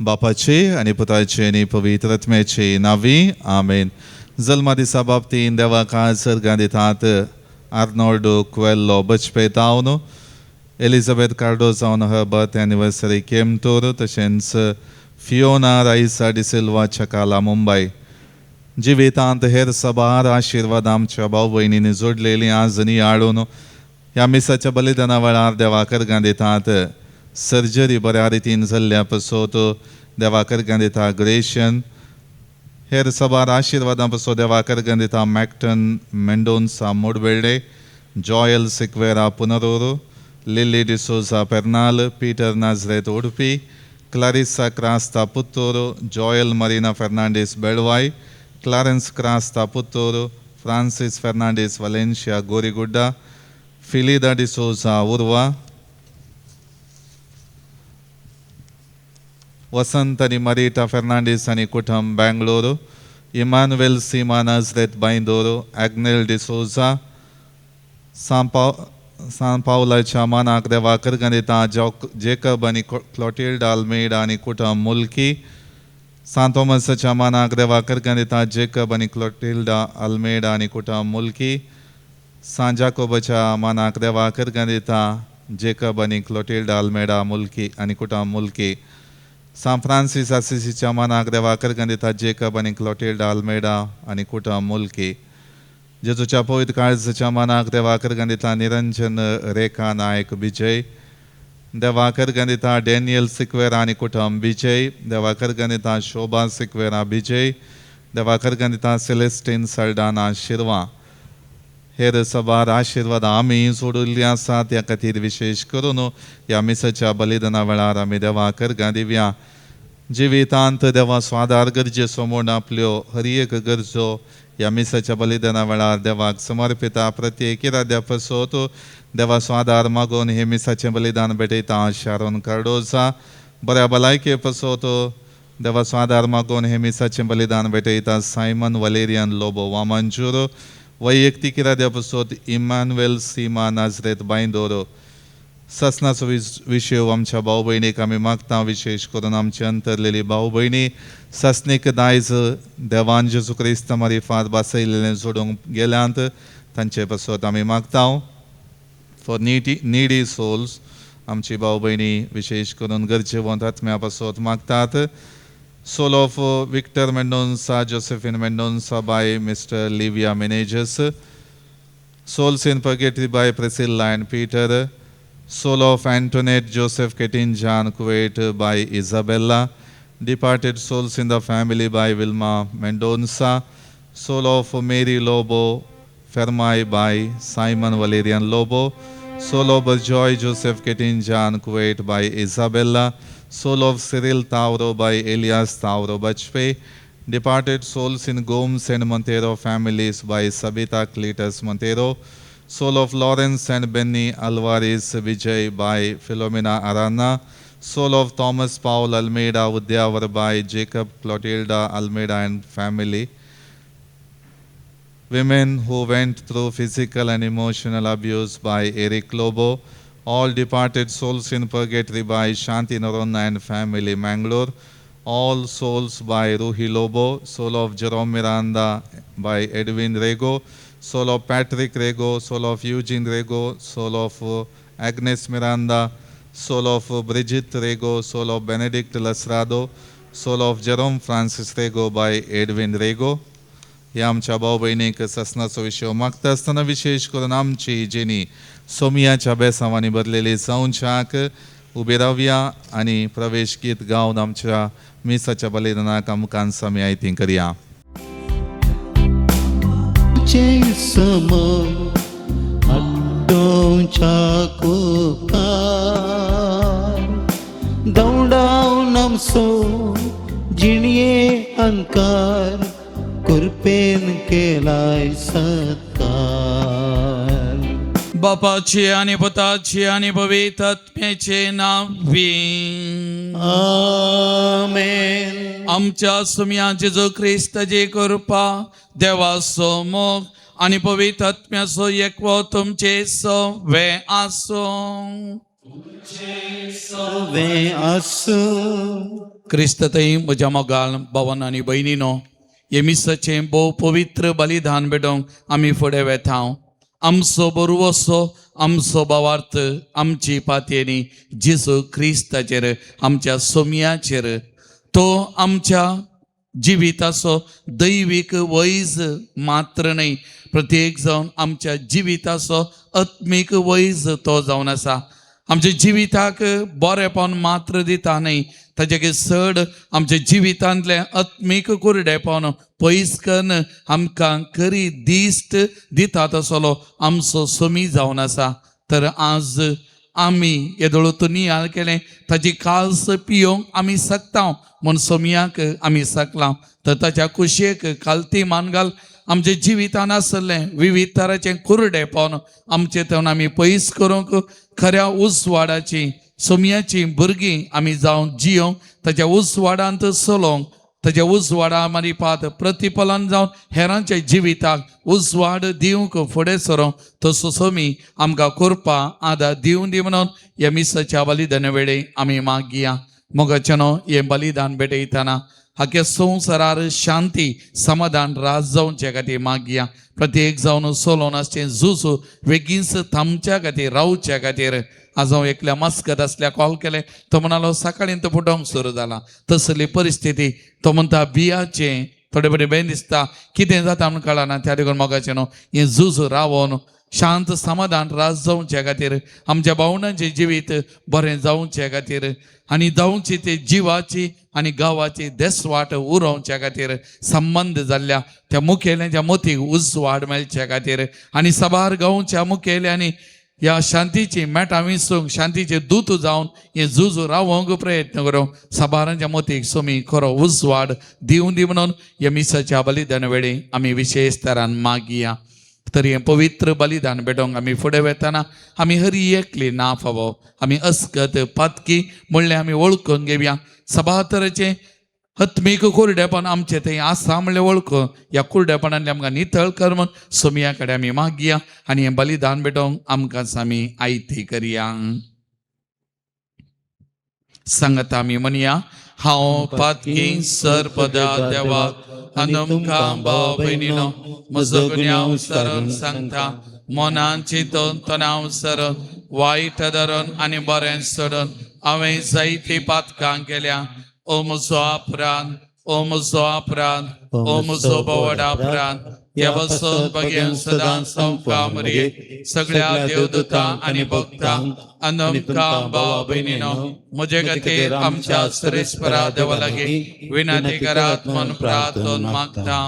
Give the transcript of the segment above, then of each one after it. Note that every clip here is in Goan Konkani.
बापाचे आनी पुताचे आनी पवित्र आत्म्याचे नांवी आमेन. जल्मा दिसा बाबतीन देवाक सर्गां दितात Arnoldo Coelho Bajpe town, Elizabeth Cardozo on her birth anniversary Kemtur, तशेंच फियोना रायसा डिसिल्वा चकाला मुंबय. जिवितांत हेर सबार आशिर्वाद आमच्या भाव भयणींनी जोडलेली आज नियाळून ह्या मिसाच्या बलिदाना वेळार देवाक अर्गां दितात. सर्जरी बऱ्या रितीन जाल्ल्या पसोत देवाक अर्गां दिता ग्रेशन. हेर सबार आशिर्वादां पसो देवाक अर्गां दिता Macton Mendonca Mudbelde, Joel Sequeira Punalur, Lily D'Souza Pernal, Peter Nazareth Udupi, Clarissa Crasta Puttur, Joel Marina Fernandes Belvai, Clarence Crasta Puttur, Francis Fernandes Valencia Gorigudda, Philida D'Souza Urva, Vasant आनी मरिटा फेर्नांडीस आनी कुटुंब बेंगलोर, इमानुएल सीमा नाजरेत बांयदोर, आग्नेल डिसोजा. सान पावलाच्या मानाक देवाक अर्गां दिता जेकब आनी क्लोटिल्डा आल्मेडा आनी कुटुंब मुल्की. सान थॉमसाच्या मानाक देवाक अर्गां दिता जेकब आनी क्लोटिल्डा आल्मेडा आनी कुटुंब मुल्की. सान जाकोबाच्या मानाक देवाक अर्गां दिता जेकब आनी क्लोटिल्डा आल्मेडा मुल्की आनी कुटुंब मुल्की. सान फ्रांसीस आसिसीच्या मानाक देवाक अर्गां दिता जेकब आनी क्लोटिल्डा आल्मेडा आनी कुटुंब मुल्की. जेजूच्या पवित्र काळजाच्या मानाक देवाक अर्गां दिता निरंजन रेखा नायक विजय. देवाक अर्गां दिता डॅनियल सिक्वेरा आनी कुटुंब विजय. देवाक अर्गां दिता शोभा सिक्वेरा विजय. देवाक अर्गां दिता सेलेस्टीन सल्डाना शिरवा. हेर सबार आशिर्वाद आमी सोडिल्ली आसात त्या खातीर विशेश करून ह्या मिसाच्या बलिदाना वेळार आमी देवाक अर्गां दिवया. जिवितांत देवा स्वादार गरजेचो म्हूण आपल्यो हर एक गरजो ह्या मिसाच्या बलिदाना वेळार देवाक समर्पिता. प्रत्येक इराद्या पसोत देवा स्वादार मागून हे मिसाचें बलिदान भेटयता शारोन कार्डोजा. बऱ्या भलायके पसोत देवा स्वादार मागून हे मिसाचें बलिदान भेटयता सायमन वलेरियन लोबो वामंजूर. वैयक्तीक इराद्या पसोत इमानुएल सीमा नाजरेत बांयदोर. सासनाचो विशय आमच्या भाव भयणीक आमी मागता, विशेश करून आमची अंतरलेली भाव भयणी सासनीक दायज देवान जेजू क्रिस्त मारिफात बासयलेलें जोडूंक गेल्यांत तांचे पासत आमी मागता. फॉर निडी सोल्स आमची भाव भयणी विशेश करून गरजेवंत आत्म्या पासत मागतात. Soul of Victor Mendonca, Josephine Mendonca by Mister Livia Menezes. Souls in Purgatory by Priscilla and Peter. Soul of Antoinette Joseph Ketinjan, Kuwait by Isabella. Departed souls in the family by Vilma Mendonca. Soul of Mary Lobo, Fermai by Simon Valerian Lobo. Soul of Joy Joseph Ketinjan, Kuwait by Isabella. Soul of Cyril Tauro by Elias Tauro Bajpay. Departed souls in Gomes and Montero families by Sabita Cletus Montero. Soul of Lawrence and Benny Alvarez Vijay by Philomena Arana. Soul of Thomas Paul Almeida Udyavar by Jacob Clotilda Almeida and family. Women who went through physical and emotional abuse by Eric Lobo. All departed souls in purgatory by Shanti Norona and family, Mangalore. All souls by Ruhi Lobo. Soul of Jerome Miranda by Edwin Rego. Soul of Patrick Rego. Soul of Eugene Rego. Soul of Agnes Miranda. Soul of Brigitte Rego. Soul of Benedict Lasrado. Soul of Jerome Francis Rego by Edwin Rego. ह्या आमच्या भाव भयणीक सासनाचो विशय मागता आसतना विशेश करून आमची जेनी सोमियाच्या बेसांवांनी भरलेली जावच्याक उबे रावया आनी प्रवेश गीत गावन आमच्या मिसाच्या बलिदानाक आमकां आमी आयती करया. समो आड्डोवच्या कोपार दवडावन आमचो जिणये अंकार कुरपेन केलाय सत्कार. बापाचे आणि पुताचे आणि पवित्र आत्म्याचे नावे. आमेन. आमच्या सुम्या जेजू ख्रिस्ताची कृपा, देवाचो मोग आणि पवित्र आत्म्याचो एकवो तुमचे सवे आसूं. सवें आसूं. क्रिस्ततई म्हज्या मोगाल भावान आनी भयणीनो, हे मिसाचें भोव पवित्र बलिदान भेटोवंक आमी फुडें वेता. आमचो बरवसो, आमचो भावार्थ, आमची पातयेनी जेजू क्रिस्ताचेर, आमच्या सोमयाचेर. तो आमच्या जिविताचो दैवीक वैज मात्र न्हय, प्रत्येक जावन आमच्या जिविताचो आत्मीक वैज तो जावन आसा. आमच्या जिविताक बरेपण मात्र दिता न्हय, ताजे चड आमच्या जिवितांतलें आत्मीक कुरडेपण पयस कन्न आमकां खरी दिश्ट दिता तसलो आमचो समी जावन आसा. तर आज आमी येदोळो नियाळ केलें, ताजी काल्स पियोंक आमी शकता म्हूण सोमयाक आमी शकला. तर ताच्या कुशेक खालती मान घाल आमच्या जिवितान आसलें विविध तराचें कुरडेपण आमचे थंय आमी पयस करूंक खऱ्या उजवाडाची सोमयाची भुरगीं आमी जावन जियोंक, ताच्या उजवाडांत चलोवंक, ताच्या उजवाडा मारिपात प्रतिफलन जावन हेरांच्या जिविताक उजवाड दिवंक फुडें सरोंक तसो सोमी आमकां करपा आदार दिवन दी म्हणून ह्या मिसाच्या बलिदाना वेळे आमी मागया. मोगाच्यानो, हें बलिदान भेटयतना हाके संवसारार शांती समाधान राज जावचे खातीर मागया. प्रत्येक जावन चलोवन आसचें झूज वेगींच थांबच्या खातीर, रावच्या खातीर. आज हांव एकल्या मस्कत आसल्या कॉल केलें, तो म्हणालो सकाळीं तो फुटोवंक सुरू जाला तसली परिस्थिती. तो म्हणटा बियाचें थोडे थोडे बेन दिसता, कितें जाता म्हणून कळना. त्या देखून मोगाचें न्हू, हें झूज रावोन शांत समाधान राज जावचे खातीर, आमच्या भावणांचें जिवीत बरें जावचे खातीर आनी जावची ते जिवाची आनी गांवाची देसवाट उरोवच्या खातीर, संबंद जाल्ल्या त्या मुखेल्यांच्या मोतीक उजवाड मेळच्या खातीर आनी साबार गांवच्या मुखेल्यांनी ह्या शांतीची मेटां विसूंक शांतीचे दूत जावन हे झूज रावोंक प्रयत्न करूंक साबारांच्या मोतीक सोमी खरो उजवाड दिवन दी म्हणून ह्या मिसाच्या बलिदान वेळी आमी विशेश तरान मागया. तर हें पवित्र बलिदान भेटोवंक आमी फुडें वेतना आमी हरी एकली ना फावो, आमी अस्कत पातकी म्हणलें आमी वळखून घेवया. सभा तरेचें आत्मीक कुरडेपण आमचें थंय आसा म्हणलें वळखून ह्या कुरडेपणांतलें आमकां नितळ कर म्हूण सोमया कडेन आमी मागया आनी हें बलिदान भेटोवंक आमकां आमी आयती करया. सांगता आमी म्हणया, हांव पातकी सरपदा देवाक आनी तुमकां भाव भयणीनो म्हजो गुन्यांव सरून सांगता. मनान चिंतून तणाव सरून वायट धरून आनी बरें सोडून हांवें जायती पातकां केल्या. ओ म्हजो अपराध, ओ म्हजो अपराध, ओ म्हजो भोवड अपराध. त्या पासून बगेन सदां संवका मरये सगळ्या देवदूतां आनी भक्तांक आनी आमकां भावा भयणीनो म्हजे खातीर आमच्या सरेस्परा देवा लागीं विनंती करात म्हूण प्रार्थन मागता.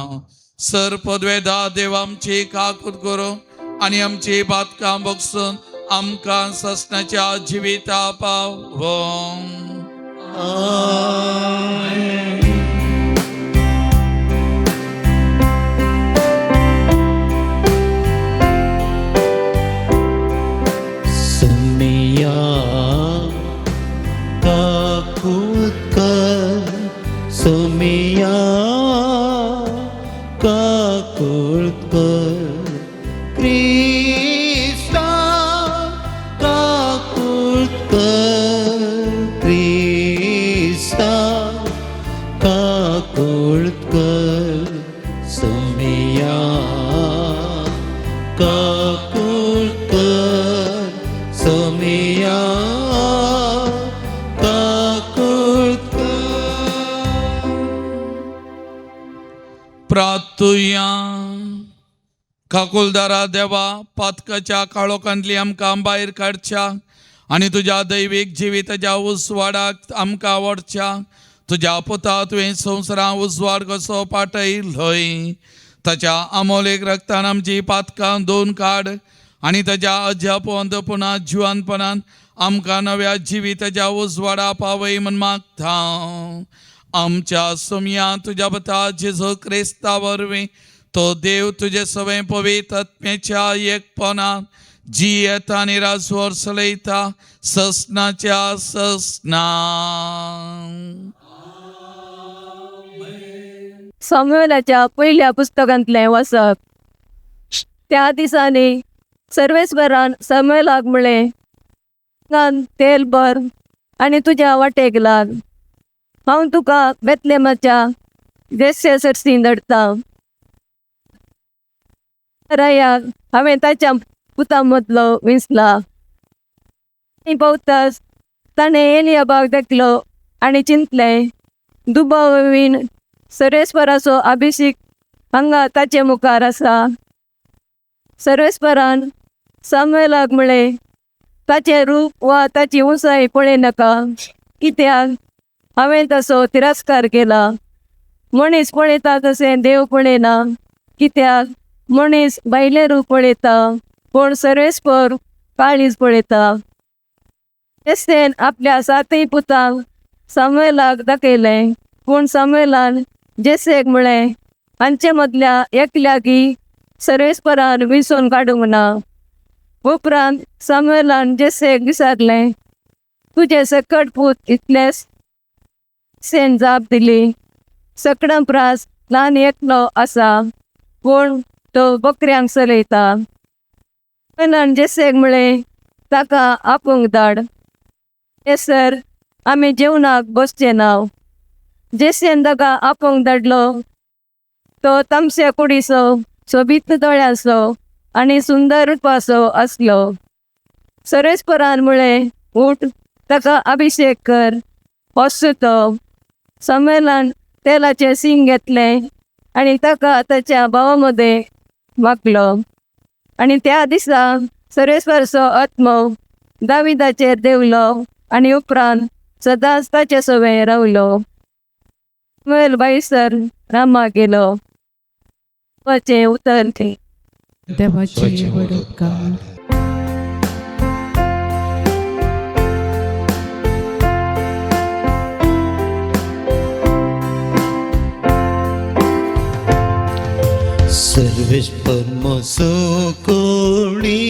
सर पदवेदा देव आमची काकूत करूं आनी आमची बातकां बगसून आमकां ससनाच्या जिविता पावों. सुनिया काकूत कर, सुमिया काकूत कर, क्रिस्ता काकूत कर, क्रिस्ता काकूत कर, सुमिया काकूत कर, सुमिया काकूत कर. प्रार्थुया. काकुलदारा देवा, पातकाच्या काळोखांतली आमकां भायर काडच्या आनी तुज्या दैवीक जिविताच्या उजवाडाक आमकां व्हरच्या तुज्या पुता तुवें संवसारां उजवाड कसो पाटयलोय, ताच्या अमोलेक रक्तान आमची पातकां दोन काड आनी ताच्या अजाप पुना जिवानपणान आमकां नव्या जिविताच्या उजवाडा पावय म्हूण मागता. आमच्या सोमया तुज्या पुता जेजू क्रिस्ता वरवीं, तो देव तुजे सवें पवित्र आत्म्याच्या एकपणान जियेता आनी राजवर चलयता ससनाच्या ससना. सामुएलाच्या पयल्या पुस्तकांतलें वाचप. त्या दिसांनी सर्वेस्वरान सामुएलाक म्हळें, तेल भर आनी तुज्या वाटेक लाग. हांव तुका बेतलेमाच्या जेसे सरसी धाडटा. रायाक हांवें ताच्या पुता मदलो विंचला. पावताच ताणें एलियाबाक देखलो आनी चिंतलें, दुबावीन सर्वेस्पराचो अभिषेक हांगा ताचे मुखार आसा. सर्वेस्परान सामुएलाक म्हळें, ताचें रूप वा ताची उंचाय पळयनाका, कित्याक हांवें ताचो तिरस्कार केला. मनीस पळयता तशें देव पळयना, कित्याक मनीस भायलें रूप पळयता पूण सर्वेस्पर काळीज पळयता. जेसेन आपल्या सातय पुतांक सामुएलाक दाखयलें, पूण सामुएलान जेसेक म्हळें, हांचे मदल्या एकल्याकी सर्वेस्परान विसोवन काडूंक ना. उपरांत सामुएलान जेसेक विचारलें, तुजे सकट पूत इतलेच? सेन जाप दिली, सकडां प्रास ल्हान एकलो आसा, पूण तो बकऱ्यांक चलयता. सामुएलान जेसेक म्हळें, ताका आपोवंक धाड, सर आमी जेवणाक बसचे ना. जेसेन ताका आपोवंक धाडलो. तो तामस्या कुडीचो, सोबीत दोळ्यांचो आनी सुंदर रुपाचो आसलो. सर्वेस्परान म्हळें, उठ, ताका अभिषेक कर, होच तो. सामुएलान तेलाचें सींग घेतलें आनी ताका ताच्या भावा मदें वागलो. आनी त्या दिसा सर्वेस्पराचो आत्मो दाविदाचेर देंवलो आनी उपरांत सदांच ताचे सवें रावलो. सामुएल बायसर रामा गेलो. देवाचें उतर. देवाचे व्हड उपकार. सर्वेस्पर म्हजो कोणी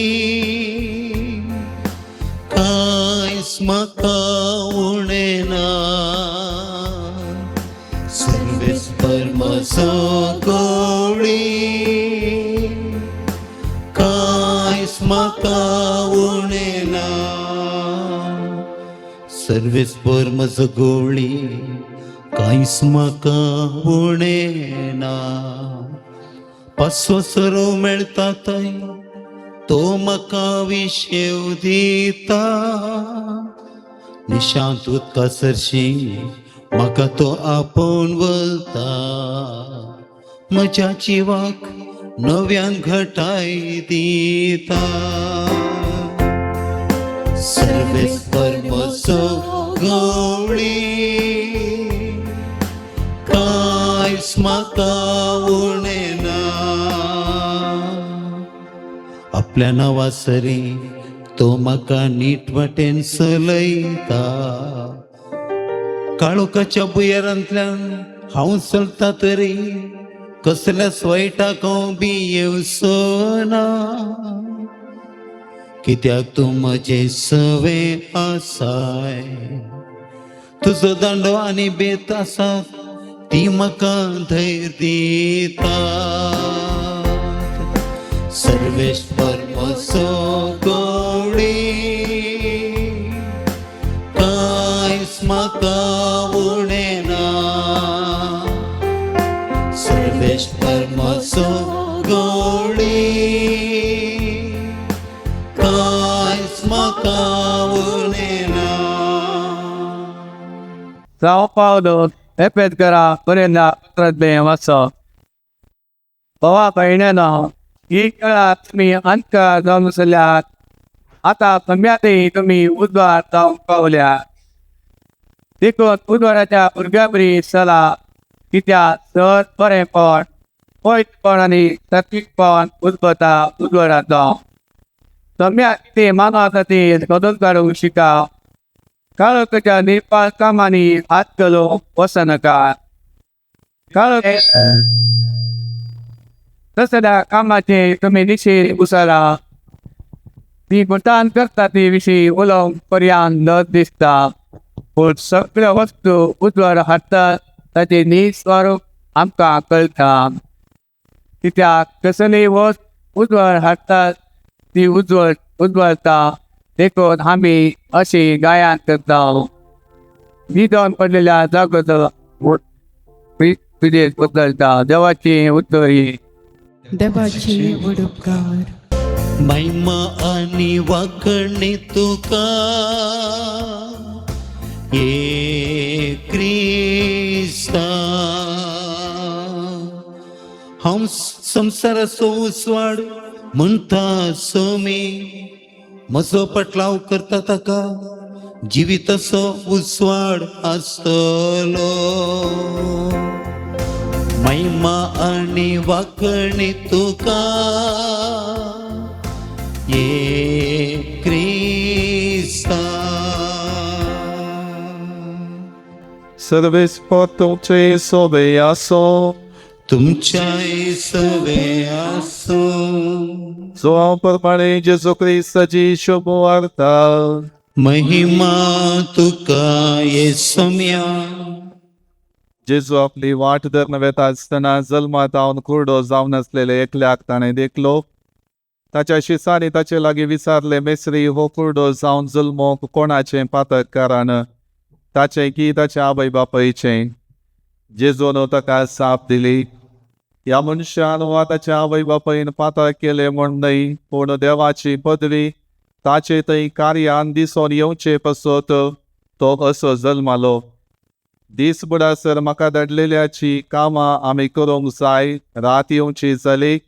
कांयच म्हाका उणें ना. सर्वेस्पर म्हजो कोणी कांयच म्हाका उणें ना. सर्वेस्पर म्हजो गोळी कांयच म्हाका उणें ना. पासो सरो मेळटा थंय तो म्हाका विशेव दिता. निशांत उदका सरशी म्हाका तो आपोवन वता. म्हज्या जिवाक नव्यान घटाय दिता. सर्वेस्पर म्हजो गवळी कांयच म्हाका उणें ना. आपल्या नांवा सरी तो म्हाका नीट वाटेन चलयता. काळोखाच्या भुंयारांतल्यान हांव चलता तरी कसल्याच वायटाक हांव भियेवचो ना. कित्याक तूं म्हजें सवें आसाय, तुजो दांडो आनी बेत आसा ती म्हाका धैर्य दिता. सर्वेस्पर म्हजो गोळी कांयच म्हाका उणें ना. सर्वेस्पर म्हजो गोळी कांयच म्हाका उणें ना. साव पावलो एपेदकरा बरयल्ल्या पत्रांतलें वाचप. भावा भयणांनो, ही काळात तुमी अंधकार जावन आसल्यात, आतां सम्यातय तुमी उजवाड जावंक पावल्यात. देखून उजवाडाच्या भुरग्यां बरी चला, कित्याक सहज बरेंपण, पवित्रपण आनी सात्वीकपण उद्भवता उजवाडाचो. सम्याक कितें मानव आसा ती सोदून काडूंक शिका. काळोखाच्या निर्पाळ कामांनी हात घालूंक वचनाका. काळोख तसल्या कामाचे तुमी निशेध उसरा. ती गुप्तान करता ती विशीं उलोवंक पर्यान लज दिसता, पूण सगळ्यो वस्तू उजवाड हाडटात ताचें नीज स्वरूप आमकां कळटा. कित्याक कसलीय वस्त उजवाड हाडटात ती उजवड उजवाडता देखून आमी अशी गायन करता. निदोन पडलेल्या जागृत तुजेर बदलता. देवाची उत्तरी. देवाचे व्हड उपकार. महिमा आनी वाकणी तुका ये क्रिस्ता. हांव संवसाराचो उजवाड म्हणटा सोमी, म्हजो पटलाव करता ताका जिविताचो उजवाड आसतलो. महिमा आनी वाकणी तुका ये क्रिस्ता. सर्वेस्पर तुमचे सोबे आसो. तुमच्या सवे आसो. जो प्रमाणे जेजू क्रिस्ताची शुभ वार्ता. महिमा तुका ये सम्या. जेजू आपली वाट धरून वेता आसतना जल्मात कुरडो जावन आसलेले एकल्याक ताणें देखलो. ताच्या शिसांनी ताचे लागीं विचारलें, मेस्त्री, हो कुरडो जावन जल्मोंक कोणाचें पातक कारण, ताचें की ताच्या आवय बापायचें? जेजून ताका साप दिली, ह्या मनशान वा ताच्या आवय बापायन पातक केलें म्हूण न्हय, पूण देवाची पदवी ताचे थंय कार्यान दिसून येवचे पासत तो असो जल्मालो. दीस बुडासर म्हाका धाडलेल्याची कामां आमी करूंक जाय. रात येवची जाली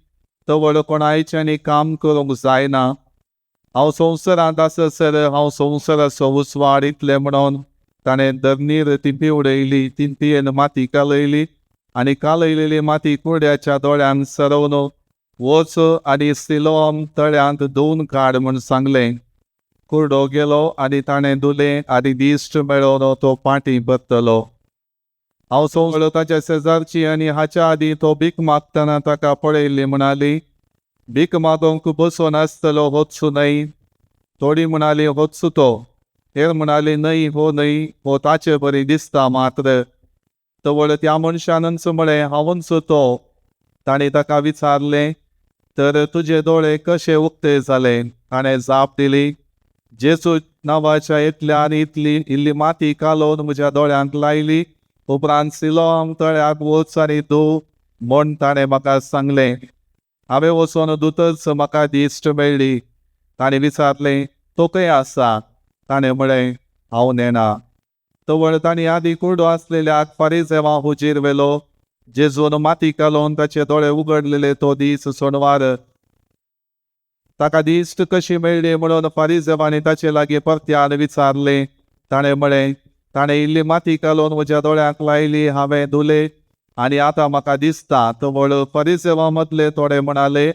तवळ कोणायच्यांनी काम करूंक जायना. हांव संवसारांत आससर हांव संवसाराचो उजवाड. इतलें म्हणून ताणें धरणीर तिंपी उडयली, तिंपयेन माती कालयली आनी कालयलेली माती कुड्याच्या दोळ्यांक सरोवन, वच आनी सिलोम तळ्यांत धुवन काड म्हूण सांगलें. कुरडो गेलो आनी ताणें धुलें आनी दिश्ट मेळोवन तो पाटी परतलो. हांव सोंवळो ताच्या शेजारची आनी हाच्या आदीं तो भीक मागतना ताका पळयल्ली म्हणाली, भीक मागोवंक बसून आसतलो होच न्हय? थोडी म्हणाली, होच तो. हेर म्हणाली, न्हय, हो न्हय, हो ताचे बरी दिसता मात्र. तवळ त्या मनशानच म्हळें, हांवूच तो. ताणें ताका विचारलें, तर तुजे दोळे कशे उक्ते जाले? ताणें जाप दिली, जेजू नांवाच्या एकल्यान इतली इल्ली माती कालोवन म्हज्या दोळ्यांक लायली, उपरांत सिलोम तळ्याक वच आनी धूव म्हूण ताणें म्हाका सांगलें. हांवें वचून धुतच म्हाका दिश्ट मेळ्ळी. ताणें विचारलें, तो खंय आसा? ताणें म्हळें, हांव नेणा. तवळ तांणी आदीं कुरडो आसलेल्याक फारीजेवा हुजीर व्हेलो. जेजून माती कालोवन ताचे दोळे उगडलेले तो दीस सोणवार. ताका दिश्ट कशी मेळ्ळी म्हणून फारीजेवांनी ताचे लागीं परत्यान विचारलें. ताणें म्हळें, ताणें इल्ली माती कालोवन म्हज्या दोळ्यांक लायली, हांवें धुले आनी आतां म्हाका दिसता. तवळ फारीजेवा मदले थोडे म्हणाले,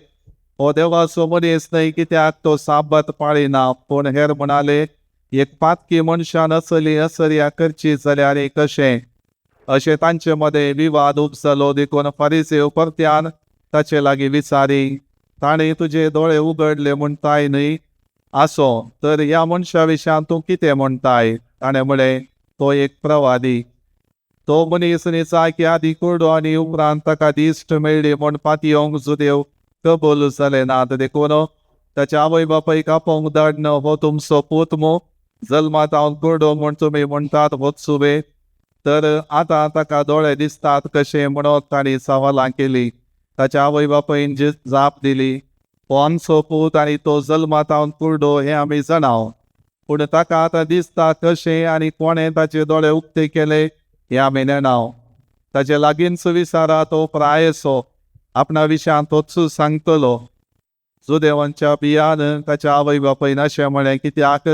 हो देवाचो मनीस न्हय, कित्याक तो साबात पाळिना. पूण हेर म्हणाले, एक पातकी मनशान असली असर्या करची जाल्यार कशें? अशें तांचे मदें विवाद उपजलो. देखून फारीसेव परत्यान ताचे लागीं विचारी, ताणें तुजे दोळे उगडले म्हणटाय न्हय? आसो, तर ह्या मनशा विशयान तूं कितें म्हणटाय? ताणें म्हळें, तो एक प्रवादी. तो मनीस निचाकी आदी कुरडो आनी उपरांत ताका दिश्ट मेळ्ळी म्हूण पातयेवंक जुदेव कबूल जाले नात. देखून ताच्या आवय बापायक आपोवंक धाडन, हो तुमचो पूत मू, जल्मात हांव कुरडो म्हूण तुमी म्हणटात होच सुवे? तर आतां ताका दोळे दिसतात कशें म्हणून तांणी सवालां केली. ताच्या आवय बापायन जी जाप दिली, हो आमचो पूत आनी तो जल्मात हांव कुरडो हें आमी जाणाव, पूण ताका आतां दिसता कशें आनी कोणें ताचे दोळे उक्ते केले हें आमी नेणाव. ताचे लागींच विचारा, तो प्रायसो आपणा विशयान तोच सांगतलो. जुदेवांच्या बियान ताच्या आवय बापायन अशें म्हळें, कित्याक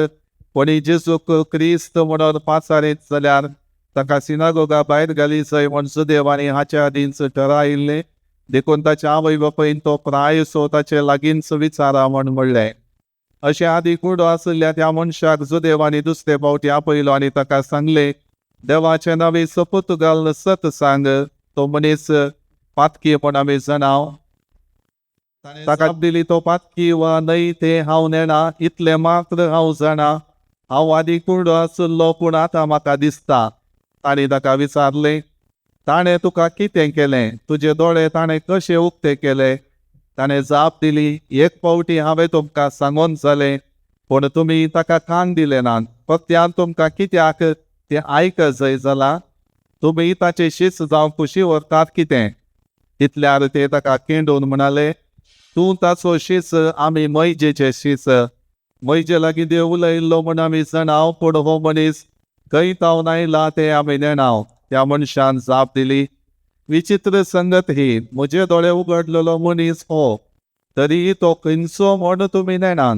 कोणी जेजूक क्रिस्त म्हणून पाचारीत जाल्यार ताका सिनागोगा भायर घाली जाय म्हूण जुदेवांनी हाच्या आदींच ठरायिल्लें. देखून ताच्या आवय बापायन तो प्रायसो ताचे लागींच विचारा म्हूण म्हणलें. अशें आदी कुरडो आशिल्ल्या त्या मनशाक जुदेवांनी दुसरे फावटी आपयलो आनी ताका सांगलें, देवाचे नांवे सपूत घालून सत सांग, तो मनीस पातकी म्हूण आमी जाणाव. ताका दिली, तो पातकी वा न्हय तें हांव नेणा, इतलें मात्र हांव जाणा, हांव आदी कुरडो आशिल्लो पूण आतां म्हाका दिसता. तांणी ताका विचारलें, ताणें तुका कितें केलें? तुजे दोळे ताणें कशे उक्ते केले? ताणें जाप दिली, एक फावटी हांवें तुमकां सांगून जालें, पूण तुमी ताका कान दिले नात. फक्त्यान तुमकां कित्याक तें आयक जय जालां? तुमी ताचे शिस्त जावंक खुशी व्हरतात कितें? तितल्यार ते ताका केंडून म्हणाले, तूं ताचो शीस, आमी मैजेचे शीस. मैजे लागीं देव उलयल्लो म्हूण आमी जाणाव, पूण हो मनीस खंय तावन आयला तें आमी नेणाव. त्या मनशान जाप दिली, विचित्र संगत ही, म्हजे दोळे उगडलेलो मनीस हो, तरी तो खंयचो म्हण तुमी नेणात.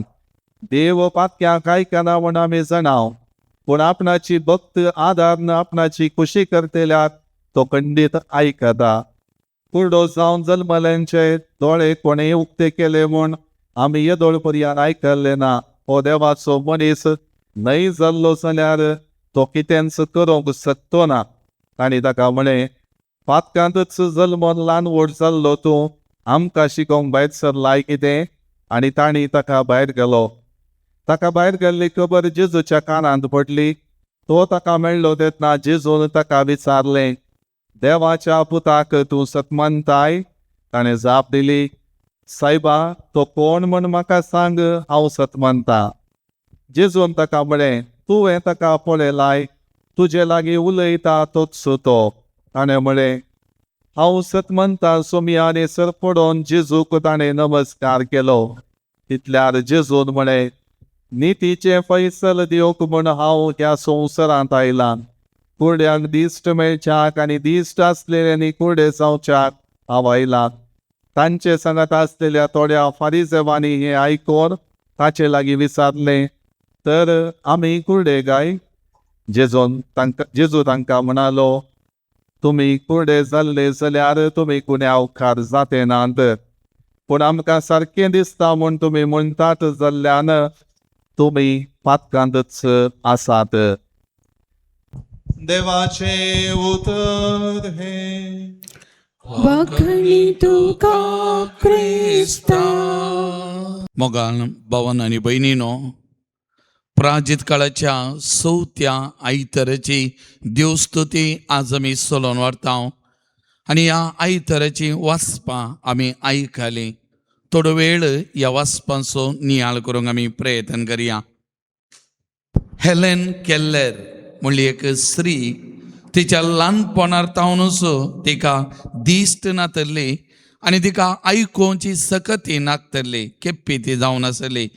देव पातक्यांक आयकना म्हूण आमी जाणाव, पूण आपणाची भक्त आदार आपणाची खुशी करतल्याक तो खंडीत आयकता. कुर्डो जावन जल्मल्यांचे दोळे कोणेय उक्ते केले म्हूण आमी येदोळ पर्यंत आयकल्ले ना. हो देवाचो मनीस न्हय जाल्लो जाल्यार तो कितेंच करूंक शकतो ना. तांणी ताका म्हळें, पातकांतच जल्मोन ल्हान व्हड जाल्लो तूं आमकां शिकोवंक भायर सरलाय कितें? आनी तांणी ताका भायर गेलो. ताका भायर गेल्ली खबर जेजूच्या कानांत पडली. तो ताका मेळ्ळो तेन्ना जेजून ताका विचारलें, देवाच्या पुताक तूं सतमनताय? ताणें जाप दिली, सायबा, तो कोण म्हण म्हाका सांग, हांव सतमनता. जेजून ताका म्हळें, तुवें ताका पळयलाय, तुजे लागीं उलयता तोच तो. ताणें म्हळें, हांव सतमनता सोमया. आनी सर पडोवन जेजूक ताणें नमस्कार केलो. तितल्यार जेजून म्हळें, नितीचें फैसल दिवंक म्हूण हांव ह्या संवसारांत आयलां. कुर्ड्यांक दिश्ट मेळच्याक आनी दिश्ट आसलेल्यांनी कुर्डे जावच्याक हांव आयलां. तांचे सांगात आसलेल्या थोड्या फारिजेवांनी हें आयकून ताचे लागीं विचारलें, तर आमी कुर्डे काय? जेजून तांकां जेजू तांकां म्हणालो, तुमी कुर्डे जाल्ले जाल्यार तुमी गुन्यांवकार जाते नात, पूण आमकां सारकें दिसता म्हूण तुमी म्हणटात जाल्ल्यान तुमी पातकांतच आसात. देवाचे उतर हे. वाखणी तुका क्रिस्ता. मोगान भावन आनी भयणीनो, प्राजीत काळाच्या चवथ्या आयतराची देवस्तुती आज आमी चलोवन व्हरता आनी ह्या आयतराची वाचपां आमी आयकली. थोडो वेळ ह्या वाचपांचो नियाळ करूंक आमी प्रयत्न करया. हेलेन केल्लर म्हणली एक स्त्री, तिच्या ल्हानपणार तावनूच तिका दिश्ट नातल्ली आनी तिका आयकोवची सकती नाकतली, केप्पी ती जावन आसली.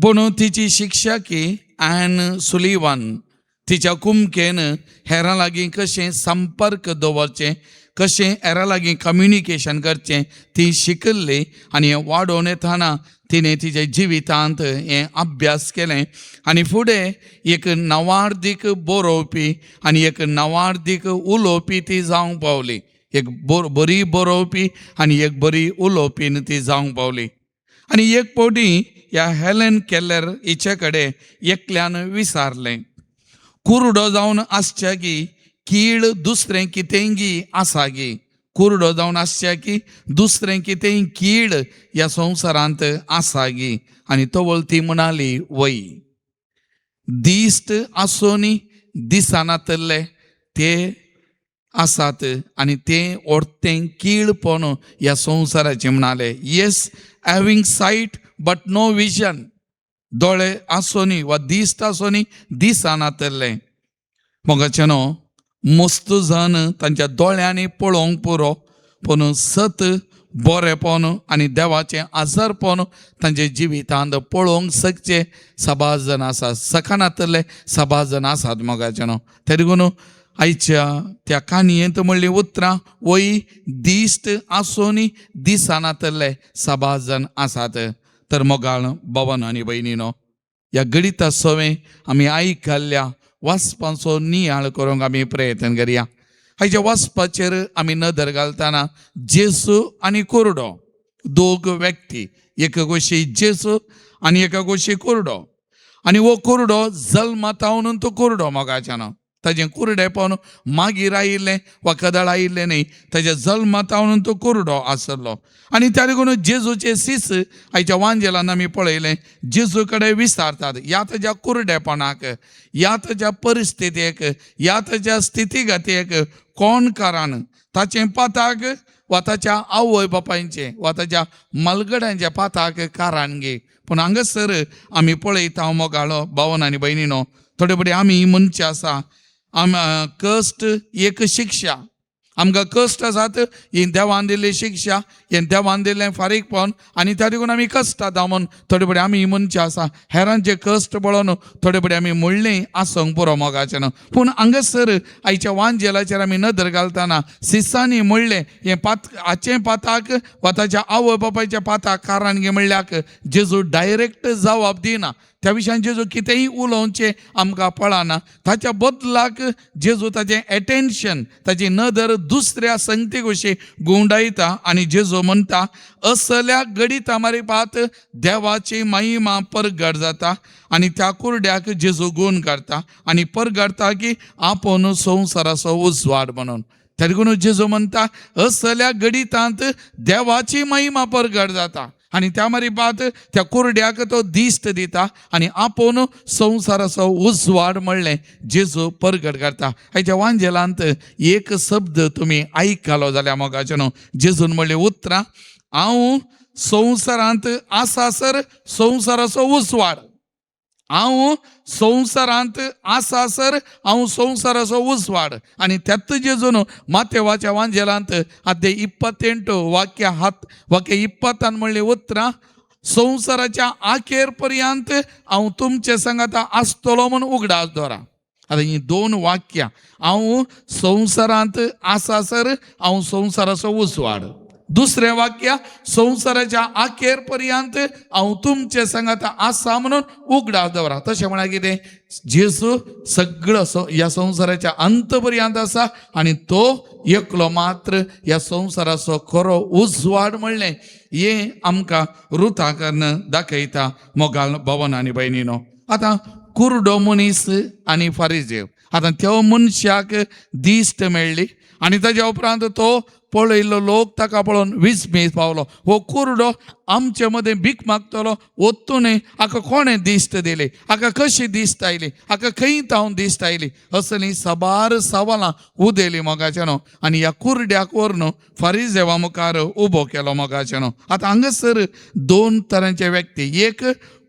पूण तिची शिक्षकी ॲन सुलिवान तिच्या कुमकेन हेरां लागीं कशें संपर्क दवरचें, कशें हेरां लागीं कम्युनिकेशन करचें ती शिकल्ली आनी हें वाडोवन येतना तिणें तिच्या जिवितांत हें अभ्यास केलें आनी फुडें एक नवार्दीक बरोवपी आनी एक नवार्दीक उलोवपी ती जावंक पावली. एक बरी बरोवपी आनी एक बरी उलोवपी ती जावंक पावली. आनी एक फावटी ह्या हेलेन केल्लर हिचे कडेन एकल्यान विचारलें, कुरडो जावन आसच्या की कीळ दुसरें कितेंगी आसा गी? कुरडो जावन आसच्या की दुसरें कितेंय कीळ ह्या संवसारांत आसा गी? आनी तवळ ती म्हणाली, वय, दिश्ट आसूनी दिसनातल्ले ते आसात आनी ते ओर्तें कीळपण ह्या संवसाराचें. म्हणाले, yes, having sight but no vision. दोळे आसोनी वा दिश्ट आसोनी दिसनातल्लें. मोगाचें न्हू, मस्त जाण तांच्या दोळ्यांनी पळोवंक पुरो, पूण सत बरेपण आनी देवाचें आजारपण तांच्या जिवितांत पळोवंक शकचे सबार जाण आसात, सकानातले सबार जाण आसात. मोगाचें न्हू, तरी देखून आयच्या त्या काणयेंत म्हणलीं उतरां, वय, दिश्ट आसूनी दिसनातले सबार जाण आसात. तर मोगाळ भवन आनी भयणीनो, ह्या गणिता सवें आमी आयकल्ल्या वाचपांचो नियाळ करूंक आमी प्रयत्न करया. हाच्या वाचपाचेर आमी नदर घालतना जेसू आनी कुरडो, दोग व्यक्ती, एका गोशी जेसू आनी एका गोशी कुरडो. आनी हो कुरडो जल्मतावन तो कुरडो. मोगाच्यान ताजें कुरडेपण मागीर आयिल्लें वा कदळ आयिल्लें न्ही, ताज्या जल्मतावन तो कुरडो आसलो. आनी त्या देखून जेजूचे सीस आयच्या वांजेलान आमी पळयलें, जेजू कडेन विचारतात, ह्या ताज्या कुरडेपणाक, ह्या ताज्या परिस्थितीक, ह्या ताज्या स्थितीगतीक कोण कारण, ताचें पाताक वा ताच्या आवय बापायचें वा ताच्या मालगड्यांच्या पाताक कारण घे. पूण हांगासर आमी पळयता मोगाळो भावन आनी भयणीनो, थोडे फुडें आमी म्हणचे आसा आम कश्ट एक शिक्षा, आमकां कश्ट आसात ही देवान दिल्ली शिक्षा, हें देवान दिल्लें फारीकपण आनी त्या देखून आमी कश्टात म्हूण थोडे फुडें आमी म्हणचे आसा. हेरांचे कश्ट पळोवन थोडे फुडें आमी म्हणलें आसूंक पुरो मोगाचें न्हू. पूण हांगासर आयच्या वांजेलाचेर आमी नदर घालतना सिसांनी म्हणलें हें पात हाचें पाताक वा ताच्या आवय बापायच्या पाताक कारण गे म्हणल्याक जेजू डायरेक्ट जवाब दिना. त्या विशयान जेजू कितेंय उलोवचें आमकां पळना. ताच्या बदलाक जेजू ताचें एटेन्शन, ताची नदर दुसऱ्या संगती कशी गुंवडायता आनी जेजू म्हणटा असल्या गडिता मारिपात देवाची महिमा परगट जाता आनी त्या कुरड्याक जेजू गूण काडटा आनी परगडटा की आपूण संवसाराचो उजवाड म्हणून. त्या देखून जेजू म्हणटा असल्या गडितांत देवाची महिमा परगट जाता आनी त्या मारिपात त्या कुरड्याक तो दिश्ट दिता आनी आपूण संवसाराचो उजवाड म्हणलें जेजू परगट करता. हाच्या वांजेलांत एक शब्द तुमी आयकलो जाल्यार मोगाचें न्हू, जेजून म्हणलें उतरां हांव संवसारांत आसासर संवसाराचो उजवाड, हांव संवसारांत आसासर हांव संवसाराचो उजवाड. आनी त्यात जेजून मातेवाच्या वांजेलांत आतां 28 वाक्य हात वाक्य 20 म्हणली उतरां संवसाराच्या आखेर पर्यंत हांव तुमचे संगाता आसतलो म्हूण उगडास दवरा. आतां हीं दोन वाक्यां, हांव संवसारांत आसासर हांव संवसाराचो उजवाड, दुसरें वाक्य संवसाराच्या आखेर पर्यंत हांव तुमचे संगाता आसा म्हणून उगडास दवरा. तशें म्हळ्यार कितें, जेजू सगळो ह्या संवसाराच्या अंत पर्यंत आसा आनी तो एकलो मात्र ह्या संवसाराचो खरो उजवाड म्हणलें हें आमकां रुताकर्ण दाखयता मोगाल भवन आनी भयणीनो. आतां कुरडो मनीस आनी फारिजेव, आतां त्या मनशाक दिश्ट मेळ्ळी आनी ताज्या उपरांत तो पळयल्लो लोक ताका पळोवन विस्मीत पावलो. हो कुरडो आमचे मदें भीक मागतलो वत्तून हाका कोणें दिश्ट दिली, हाका कशी दिश्ट आयली, हाका खंय तावन दिश्ट आयली, असलीं साबार सवालां उदेली मोगाचें न्हू. आनी ह्या कुरड्याक व्हरून फारिजेवा मुखार उबो केलो मोगाचें न्हू. आतां हांगासर दोन तरांचे व्यक्ती, एक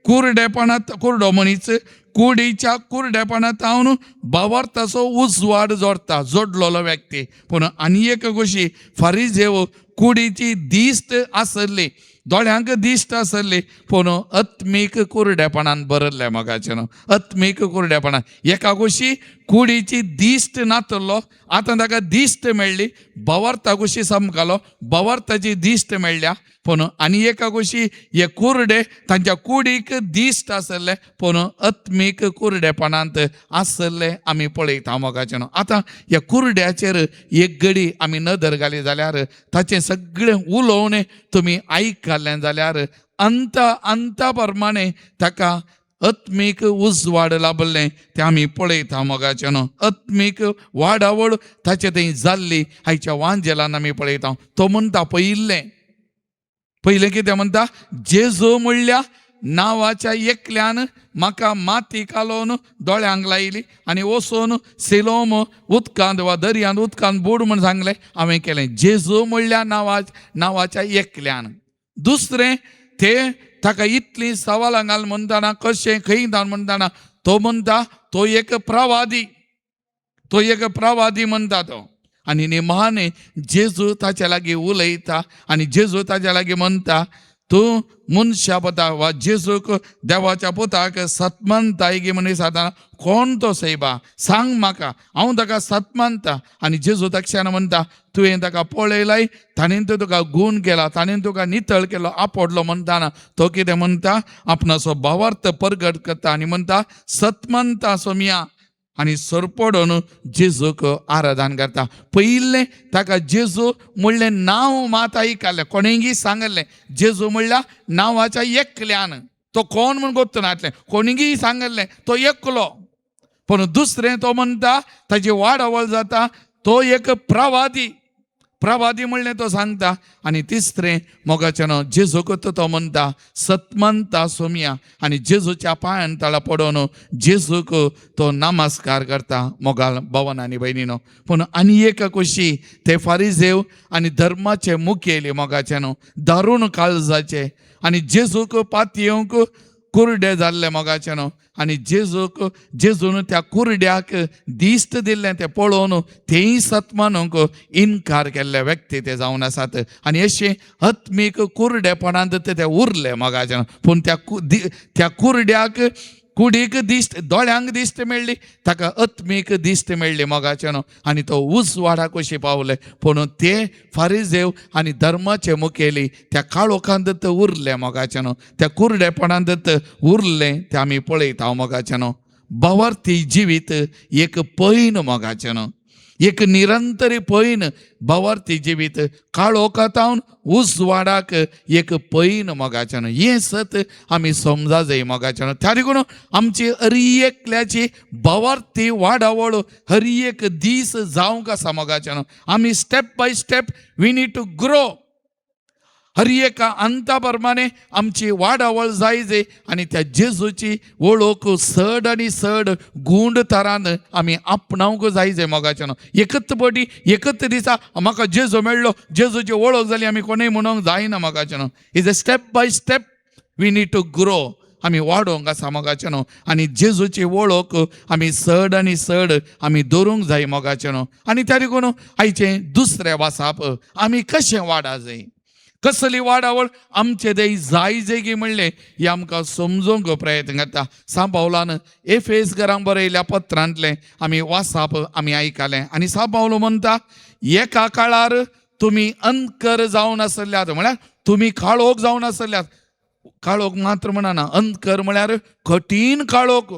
कुरडेपणांत कुरडो मनीस कुडीच्या कुरडेपणांत हांव भावार्थाचो उजवाड जोडटा जोडलेलो व्यक्ती, पूण आनी एक कशी फारिजेव कुडीची दिश्ट आसली, दोळ्यांक दिश्ट आसली, पूण आत्मीक कुरडेपणान भरल्लें मोगाचें न्हू. आत्मीक कुरडेपणान एका गोशी कुडीची दिश्ट नातलो, आतां ताका दिश्ट मेळ्ळी, भावार्था गोशी समकालो, भावार्थाची दिश्ट मेळ्ळ्या, पूण आनी एका गोशी हे कुरडे तांच्या कुडीक दिश्ट आसले पूण आत्मीक कुरडेपणांत आसले आमी पळयता मोगाचें न्हू. आतां ह्या कुरड्याचेर एक घडी आमी नदर घाली जाल्यार ताचें सगळें उलोवणें तुमी आयकलें जाल्यार अंत अंता प्रमाणे ताका आत्मीक उजवाड लाभलें तें आमी पळयता मोगाचें न्हू. आत्मीक वाडावळ ताचे थंय जाल्ली आयच्या वांजेलान आमी पळयता. तो म्हणटा पयिल्लें पयलें कितें म्हणटा, जेजू म्हणल्या नांवाच्या एकल्यान म्हाका माती कालोवन दोळ्यांक लायली आनी वचून सिलोम उदकांत वा दर्यांत उदकांत बुड म्हूण सांगलें, हांवें केलें जेजू म्हणल्या नांवाच्या एकल्यान. दुसरें ते ताका इतलीं सवालां घाल म्हणटाना कशें खंय धाड म्हणटाना तो म्हणटा तो एक प्रवादी, तो एक प्रवादी म्हणटा तो. आनी निमाणे जेजू ताच्या लागीं उलयता आनी जेजू ताच्या लागीं म्हणटा तूं मनशा पुता वा जेजूक देवाच्या पुताक सतमानताय गी म्हण दिसता, कोण तो सैबा सांग म्हाका, हांव ताका सतमानता. आनी जेजू तक्षान म्हणटा तुवें ताका पळयलाय, ताणें तो तुका गूण केला, ताणें तुका नितळ केलो, आपडलो म्हणटाना तो कितें म्हणटा आपणाचो भावार्थ परगट करता आनी म्हणटा सतमानता सोमया, आनी सरपडून जेजूक आराधन करता. पयिल्लें ताका जेजू म्हणलें नांव मात आयकलें, कोणेंगी सांगलें जेजू म्हणल्या नांवाच्या एकल्यान, तो कोण म्हूण गोत्त नासलें, कोणेंगी सांगलें तो एकलो. पूण दुसरें तो म्हणटा ताजी वाडावळ जाता, तो एक प्रवादी, प्रवादी म्हणलें तो सांगता. आनी तिसरें मोगाच्यानो जेजूक तो म्हणटा सतमंता सोमया आनी जेजूच्या पांयान तळा पडोवन जेजूक तो नमस्कार करता. मोगाल भवन आनी भयणीनो, पूण आनी एक कुशी ते फारिजेव आनी धर्माचे मुखेली मोगाच्यानो दारून काळजाचे आनी जेजूक पातयेवंक कुरडे जाल्ले मोगाच्यानो आनी जेजूक जेजून त्या कुरड्याक दिश्ट दिल्लें तें पळोवन तेय सतमानूंक इनकार केल्ले व्यक्ती ते जावन आसात. आनी अशें आत्मीक कुरडेपणांत ते उरले मोगाच्यानो. पूण त्या कुरड्याक कुडीक दिश्ट, दोळ्यांक दिश्ट मेळ्ळी, ताका आत्मीक दिश्ट मेळ्ळी मोगाच्यानो आनी तो उजवाडा कशी पावले. पूण ते फारिजेव आनी धर्माचे मुखेली त्या काळोखांत उरले मोगाच्यानो, त्या कुरडेपणांत उरले ते आमी पळयता मोगाच्यानो. भावार्थी जिवीत एक पैन मोगाच्यानो, एक निरंतरी पैन. भावार्थी जिवीत काळोखांत उजवाडाक एक पैन मोगाच्यानो. हें सत आमी समजा जाय मोगाच्यानो. त्या देखून आमची हर एकल्याची भावार्थी वाडावळ हर एक दीस जावंक आसा मोगाच्यानो. आमी step by step we need to grow. हर एका अंता प्रमाणे आमची वाडावळ जाय आनी त्या जेजूची वळख चड आनी चड गूंड तरान आमी आपणावंक जाय मोगाच्यानो. एकच पटी एकच दिसा म्हाका जेजू मेळ्ळो, जेजूची वळख जाली आमी कोणूय म्हणूंक जायना मोगाच्यानो. Is a step by step we need to grow. आमी वाडोवंक आसा मोगाच्यानो आनी जेजूची वळख आमी चड आनी चड आमी दवरूंक जाय मोगाच्यानो. आनी त्या देखून आयचें दुसरें वासाप आमी कशें वाडा जाय, कसली वाडावळ आमचे ते जाय जाय म्हणलें हें आमकां समजूंक प्रयत्न करता. सांत पावलान एफेस घरांक बरयल्या पत्रांतलें आमी वासाप आमी आयकलें आनी सांत पावलो म्हणटा एका काळार तुमी अंधकर जावन आसल्यात, म्हळ्यार तुमी काळोख जावन आसल्यात. काळोख मात्र म्हणना, अंधकर म्हळ्यार कठीण काळोख,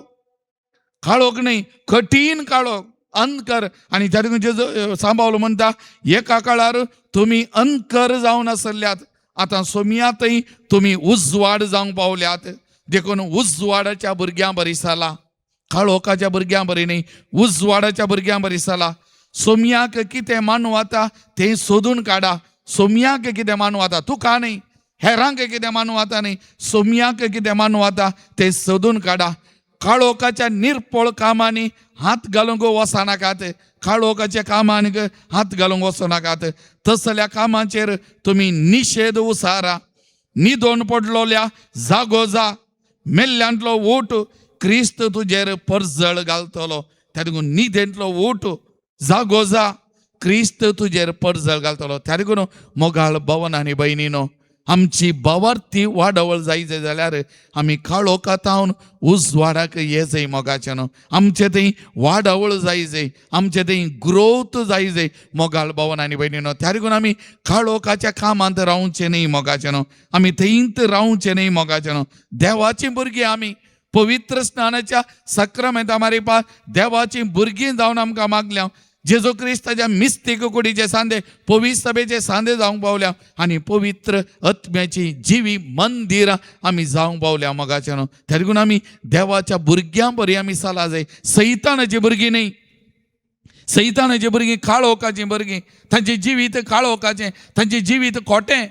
काळोख न्हय कठीण काळोख, अंधकर. आनी त्या देखून जेजू सांत पावलो म्हणटा एका काळार तुमी अंधकर जावन आसल्यात, आतां सोमयातय तुमी उजवाड जावंक पावल्यात. देखून उजवाडाच्या भुरग्यां बरी जाला, काळोखाच्या भुरग्यां बरी न्हय, उजवाडाच्या भुरग्यां बरी जाला. सोमयाक कितें मानवता तें सोदून काडा. सोमयाक कितें मानवता, तुका न्हय, हेरांक कितें मानवता न्हय, सोमयाक कितें मानवता तें सोदून काडा. काळोखाच्या निरपोळ कामांनी हात घालूंक वचनाकात, काळोखाच्या कामांनी हात घालूंक वचनाकात. तसल्या कामाचेर तुमी निशेद उसारा. निदोन पडलोल्या जागो जा, मेल्ल्यांतलो ओट क्रिस्त तुजेर परजळ घालतलो. त्या देखून निदेंतलो ओट, जागो जा, क्रिस्त तुजेर परजळ घालतलो. त्या देखून मोगाळ भवन आनी भयणीनो, आमची भावार्थी वाडावळ जायचे जाल्यार आमी काळोखांत उजवाडाक ये जाय मोगाच्यानो. आमचे थंय वाडावळ जाय जाय, आमचे थंय ग्रोथ जाय जाय मोगाळ भवन आनी भयणीनो. त्या देखून आमी काळोखाच्या कामांत रावचें न्हय मोगाच्यानो, आमी थंयत रावचें न्हय मोगाच्यानो. देवाचीं भुरगीं आमी पवित्र स्नानाच्या सक्रामेंता मारिपा देवाचीं भुरगीं जावन आमकां मागल्या. जेजू क्रिस्ताच्या मिस्तीक कुडीचे सांदे, पवित्र सभेचे सांदे जावंक पावल्या आनी पवित्र आत्म्याची जिवी मंदिरां आमी जावंक पावल्या मोगाच्यानो. त्या देखून आमी देवाच्या भुरग्यां बरी आमी चला जाय, सैतानाची भुरगीं न्हय. सैतानाची भुरगीं काळोखाचीं भुरगीं, तांचें जिवीत काळोखाचें, तांचें जिवीत खोटें.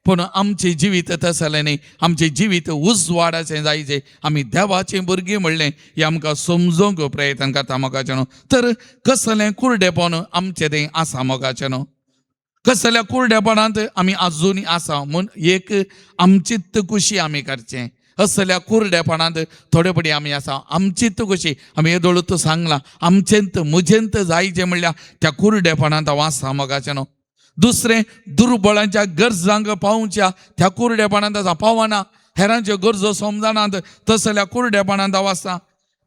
पूण आमचें जिवीत तसलें न्हय, आमचें जिवीत उजवाडाचें जायचें. आमी देवाचीं भुरगीं म्हणलें हें आमकां समजूंक प्रयत्न करता मोगाच्यानो. तर कसलें कुरडेपण आमचें तें आसा मोगाच्यानो, कसल्या कुरडेपणांत आमी आजुनूय आसा म्हूण एक आमचीच खुशी आमी करचें. असल्या कुरडेपणांत थोडे पडी आमी आसा, आमचीच खुशी आमी येदोळूच सांगलां, आमचेंत म्हजेंत जायचें म्हणल्यार त्या कुरडेपणांत हांव आसा मोगाच्यानो. दुसरें, दुर्बळांच्या गरजांक पावच्या त्या कुरडेपणांत आसा, पावना, हेरांच्यो गरजो समजनात तसल्या कुरडेपणांत हांव आसा.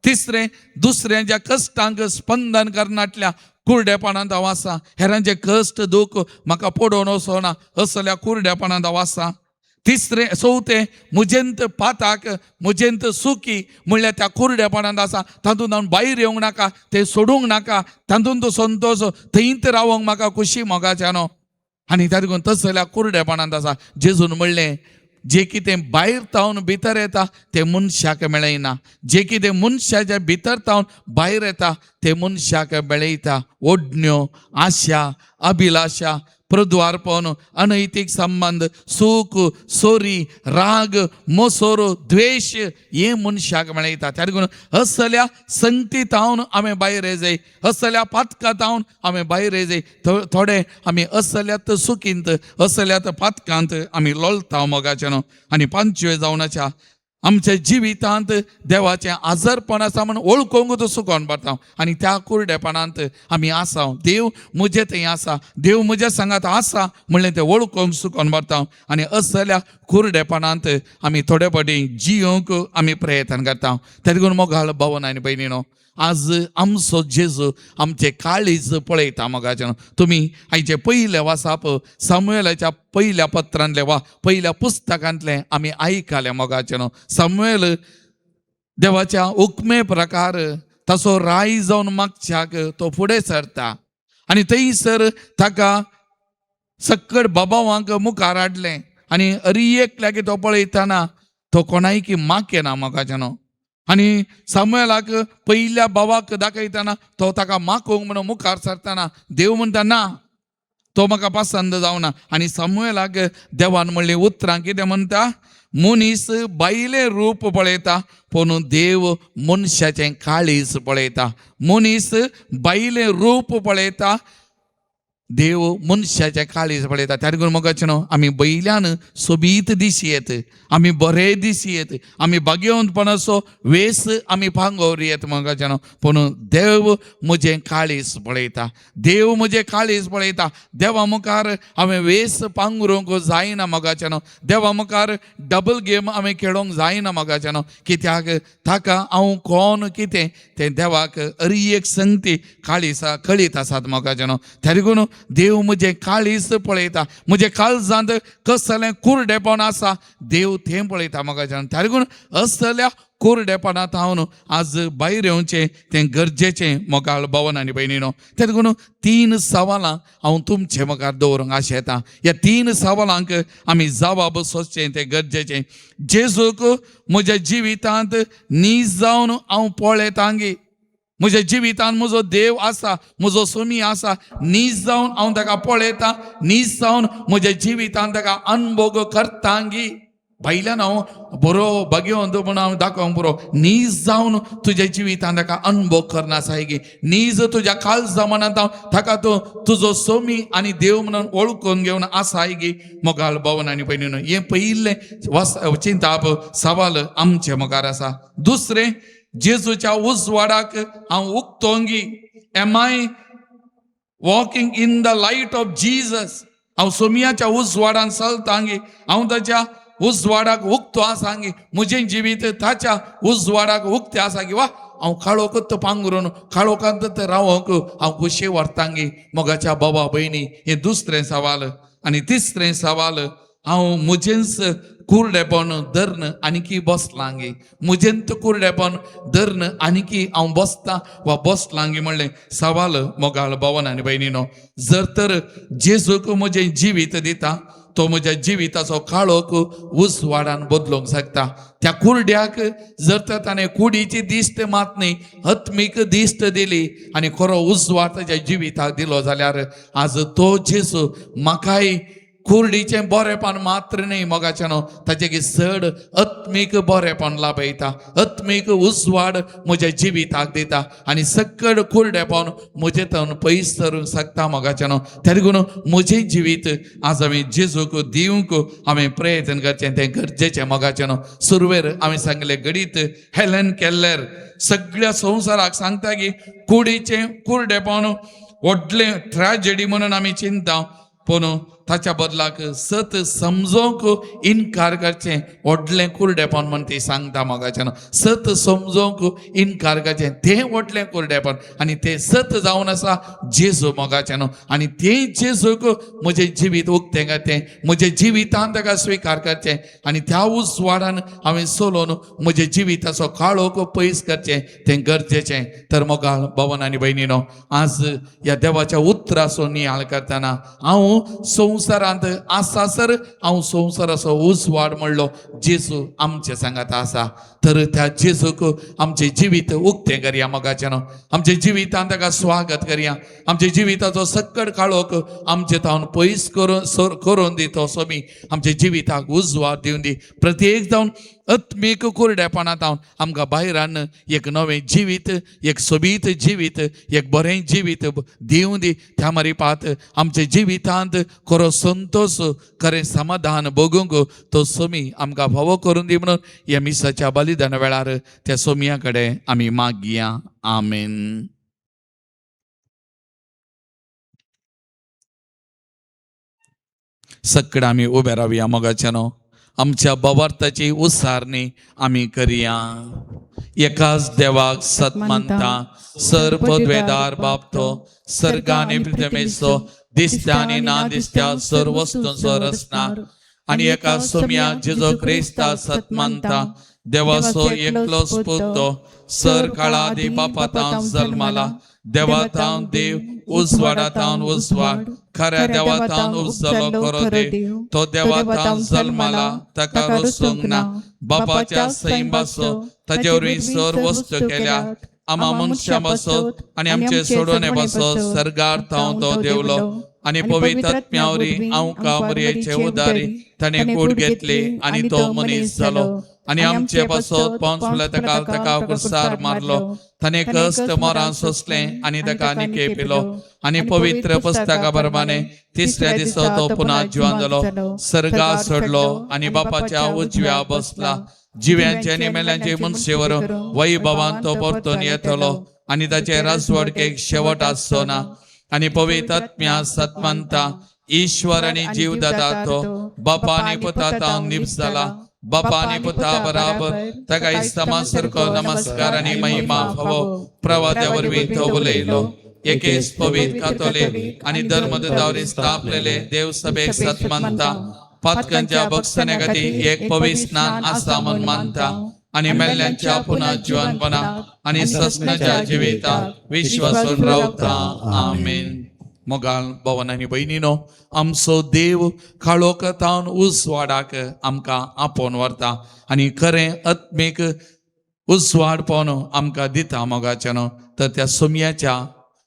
तिसरें, दुसऱ्यांच्या कश्टांक स्पंदन करनातल्या कुरडेपणांत हांव आसा, हेरांचे कश्ट दूख म्हाका पडोवन वचना असल्या कुरडेपणांत हांव आसा. तिसरें, चवथें, म्हजेंत पाताक म्हजेंत सुखी म्हणल्यार त्या कुरडेपणांत आसा, तातूंत हांव भायर येवंक नाका, तें सोडूंक नाका, तातूंत संतोश थंयत रावंक म्हाका खुशी मोगाच्यानो. आनी त्या देखून तसल्या कुरडेपणांत आसा. जेजून म्हणलें, जे कितें भायर तावन भितर येता तें मनशाक मेळयना, जे कितें मनशाच्या भितर तावन भायर येता तें मनशाक मेळयता. ओडण्यो, आशा, अभिलाशा, प्रद्वारपण, अनैतीक संबंद, सूख, सोरी, राग, मोसोर, द्वेश हे मनशाक मेळयता. त्या देखून असल्या संगती तावन आमी भायर येजाय, असल्या पातका तावन आमी भायर येजाय. थोडे आमी असल्यात सुकींत, असल्यात पातकांत आमी लोळता मोगाचें न्हू. आनी पांचवे जावनाच्या आमच्या जिवितांत देवाचें आजारपण आसा म्हूण वळखूंक सुकोन पडटा आनी त्या कुरडेपणांत आमी आसा. देव म्हजे थंय आसा, देव म्हज्या सांगात आसा म्हणलें तें वळखूंक सुकोन पडटा आनी असल्या कुरडेपणांत आमी थोडे फावटी जियोंक आमी प्रयत्न करता. तेका लागून मोगाळ भवन आनी भयणीनो, आज आमचो जेजू आमचे काळीज पळयता मोगाचें. तुमी आयचे पयले वासाप सामुएलाच्या पयल्या पत्रांतले वा पयल्या पुस्तकांतले आमी आयकले मोगाचें. सामुएल देवाच्या हुकमे प्रकार ताचो राय जावन मागच्याक तो फुडें सरता आनी थंयसर ताका सक्कड बाबावांक मुखार हाडलें आनी अरी एकल्याक तो पळयतना तो कोणायकी माकेना मोगाचें. आनी सामुएलाक पयल्या बाबाक दाखयतना तो ताका माकोंक म्हणून मुखार सरतना देव म्हणटा ना, तो म्हाका पसंद जावना. आनी सामुएलाक देवान म्हणली उतरां कितें म्हणटा, मनीस बायलें रूप पळयता पूण देव मनशाचें काळीज पळयता. मनीस बायलें रूप पळयता, देव मनशाचें काळीज पळयता. त्या देखून मोगाचें न्हू, आमी बैल्यान सोबीत दिशी येत, आमी बरे दिशी येत, आमी भाग्यवंतपणाचो वेस आमी पांगोर येत मोगाचें न्हू, पूण देव म्हजें काळीज पळयता. देव म्हजें काळीज पळयता. देवा मुखार हांवें वेस पांगरूंक जायना मोगाचें न्हू. देवा मुखार डबल गेम हांवें खेळोंक जायना मोगाचें न्हू, कित्याक ताका हांव कोण कितें तें देवाक अरी एक संगती काळीसा कळीत आसात मोगाचें न्हू. त्या देखून देव म्हजें काळीज पळयता, म्हजें काळजांत कसलें कुरडेपण आसा देव तें पळयता मोगाचें. त्या देखून असल्या कुरडेपणांत हांव आज भायर येवचें तें गरजेचें मोगाळ भवन आनी भयणीनो. त्या देखून तीन सवालां हांव तुमचे मुखार दवरूंक आशेतां. ह्या तीन सवालांक आमी जबाब सोदचें तें गरजेचें. जेजूक म्हज्या जिवितांत नीज जावन हांव पळयतांगी, म्हज्या जिवितांत म्हजो देव आसा, म्हजो सोमी आसा, नीज जावन हांव ताका पळयतां, नीज जावन म्हज्या जिवितांत ताका अनभोग करतांगी. भायल्यान हांव बरो भाग्यवंत म्हूण हांव दाखोवंक पुरो, नीज जावन तुज्या जिवितांत ताका अनभोग करना सायगी, नीज तुज्या काळजा मनांत हांव ताका तूं तुजो सोमी आनी देव म्हणून वळखून घेवन आसायगी. मोगाळ भवन आनी भयणीनो, हें पयिल्लें वस चिंताप सवाल आमचे मुखार आसा. दुसरें, जेजूच्या उजवाडाक हांव उक्तोंगी. Am I walking in the light of Jesus? हांव सोमियाच्या उजवाडान चलतांगी, हांव ताच्या उजवाडाक उक्तो आसांगी, म्हजें जिवीत ताच्या उजवाडाक उक्तें आसा की वा हांव काळोखत पांगरून काळोखांत रावंक हांव खुशी व्हरतांगी. मोगाच्या बाबा भयणी, हें दुसरें सवाल. आनी तिसरें सवाल, हांव म्हजेंच कुरडेपण धरून आनीकी बसलांगी, म्हजेंत कुरडेपण धरून आनीकी हांव बसता वा बसलांगी म्हणलें सवाल. मोगाळ भवन आनी भयणीनो, जर तर जेजूक म्हजें जिवीत दिता तो म्हज्या जिविताचो काळोख उजवाडान बदलूंक शकता. त्या कुरड्याक जर तर ताणें कुडीची दिश्ट मात न्ही, आत्मीक दिश्ट दिली आनी खरो उजवाड ताच्या जिविताक दिलो जाल्यार आज तो जेजू म्हाकाय कुर्डीचें बरेपण मात्र न्ही मोगाचें न्हू, ताचे चड आत्मीक बरेपण लाभयता, आत्मीक उजवाड म्हज्या जिविताक दिता आनी सक्कड कुरडेपण म्हजें थंय पयस सरूंक शकता मोगाचें न्हू. त्या देखून म्हजें जिवीत आज आमी जेजूक दिवंक हांवें प्रयत्न करचें तें गरजेचें मोगाचें न्हू. सुरवेर हांवें सांगलें, घडीत हेलन केल्लेर सगळ्या संवसाराक सांगता की कुडीचें कुरडेपण व्हडलें ट्रॅजेडी म्हणून आमी चिंता, पूण ताच्या बदलाक सत समजोंक इनकार करचें व्हडलें कुरडेपण म्हण ती सांगता मोगाचें. सत समजोंक इनकार करचें तें व्हडलें कुरडेपण आनी तें सत जावन आसा जेजू मोगाचें. आनी तें जेजूक म्हजें जिवीत उक्तें करचें, म्हजें जिवितान ताका स्विकार करचें आनी त्या उजवाडान हांवें चलोवन म्हज्या जिविताचो काळोख पयस करचें तें गरजेचें. तर मोगाळ भवन आनी भयणीनो, आज ह्या देवाच्या उतराचो नियाळ करतना हांव संवसारांत आसासर हांव संवसाराचो उजवाड म्हणलो जेजू आमचे सांगात आसा. तर त्या जेजूक आमचें जिवीत उक्तें करया मोगाचें न्हू, आमच्या जिवितान ताका स्वागत करया, आमच्या जिविताचो सक्कड काळोख आमचे तावन पयस करून करून दी. तो स्वामी आमच्या जिविताक उजवाड दिवन दी. प्रत्येक जावन आत्मीक कुरडेपणा तावन आमकां भायर हाडून एक नवें जिवीत, एक सोबीत जिवीत, एक बरें जिवीत दिवं दी. त्या मारिपात आमच्या जिवितांत खरो संतोश, खरें समाधान भोगूंक तो सोमी आमकां फावो करून दी म्हणून ह्या मिसाच्या बलिदाना वेळार त्या सोमया कडेन आमी मागया. आमेन. सगळें आमी उबे रावया मोगाच्यानो, आमच्या बवार्थाची उसारणी आमी करया. एकाच देवाक सत मानता, सर पदवेदार बाप तो सर्ग आनी पृथ्वीचो, दिसत्या आनी ना दिसत्या सर वस्तूंचो रचना, आनी एका सोम्या जेजो क्रिस्ता सत मानता, देवाचो एकलोच पूत तो सर काळादी बापातावन जल्माला, देवातावन देव, उजवाडातावन उजवाड, खऱ्या देवातावन उपजलो खरो देव, तो देवातावन जल्माला, ताका रचूंक ना, बापाच्या सैंबाचो ताजे वरवीं सर वस्तू केल्या, आमा मनशां पासत आनी आमचे सोडोवणे पासत सर्गार थावन तो देवलो, आनी पवित्र आत्म्या वरी आमकां मरयेचे उदारी ताणें कूड घेतली आनी तो मनीस जालो, आनी आमचे पासत पोंच ताका ताका कुर्सार मारलो, ताणें कश्ट मरान सोंसलें आनी ताका निके पिलो, आनी पवित्र पुस्तका प्रमाणे तिसऱ्या दिसा तो पुन्हा जिवन जालो, सर्गार सोडलो आनी बापाच्या उजव्या बसला, जिव्यांचे आनी मेल्यांचे मनशेवर वैभवान तो परतून येतलो आनी ताचे राजवडकेक शेवट आसचो ना. आनी पवित्र आत्म्या सत मानता, ईश्वर आनी जीव दाता तो बापा आनी पुता तावन निप्स जाला, बापा आनी पुता बराबर ताका इस्तमा सारको नमस्कार आनी महिमा फावो, प्रवाद्या वरवीं तो उलयलो. एकेच पवित्र कातोलीक आनी धर्मदूतावरी स्थापलेले देव सभेक सत मानता, पातकांच्या बक्षण्या खातीर एक पवित्र स्नान आसा म्हूण मानता, आनी मेल्ल्यांच्या पुन्हा जिवनपणा आनी ससनाच्या जिविताक विश्वासून रावता. आमेन. मोगाल भवन आनी भयणीनो, आमचो देव काळोख तावन उजवाडाक आमकां आपोवन व्हरता आनी खरें आत्मीक उजवाड पावन आमकां दिता मोगाच्यानो. तर त्या सोमयाच्या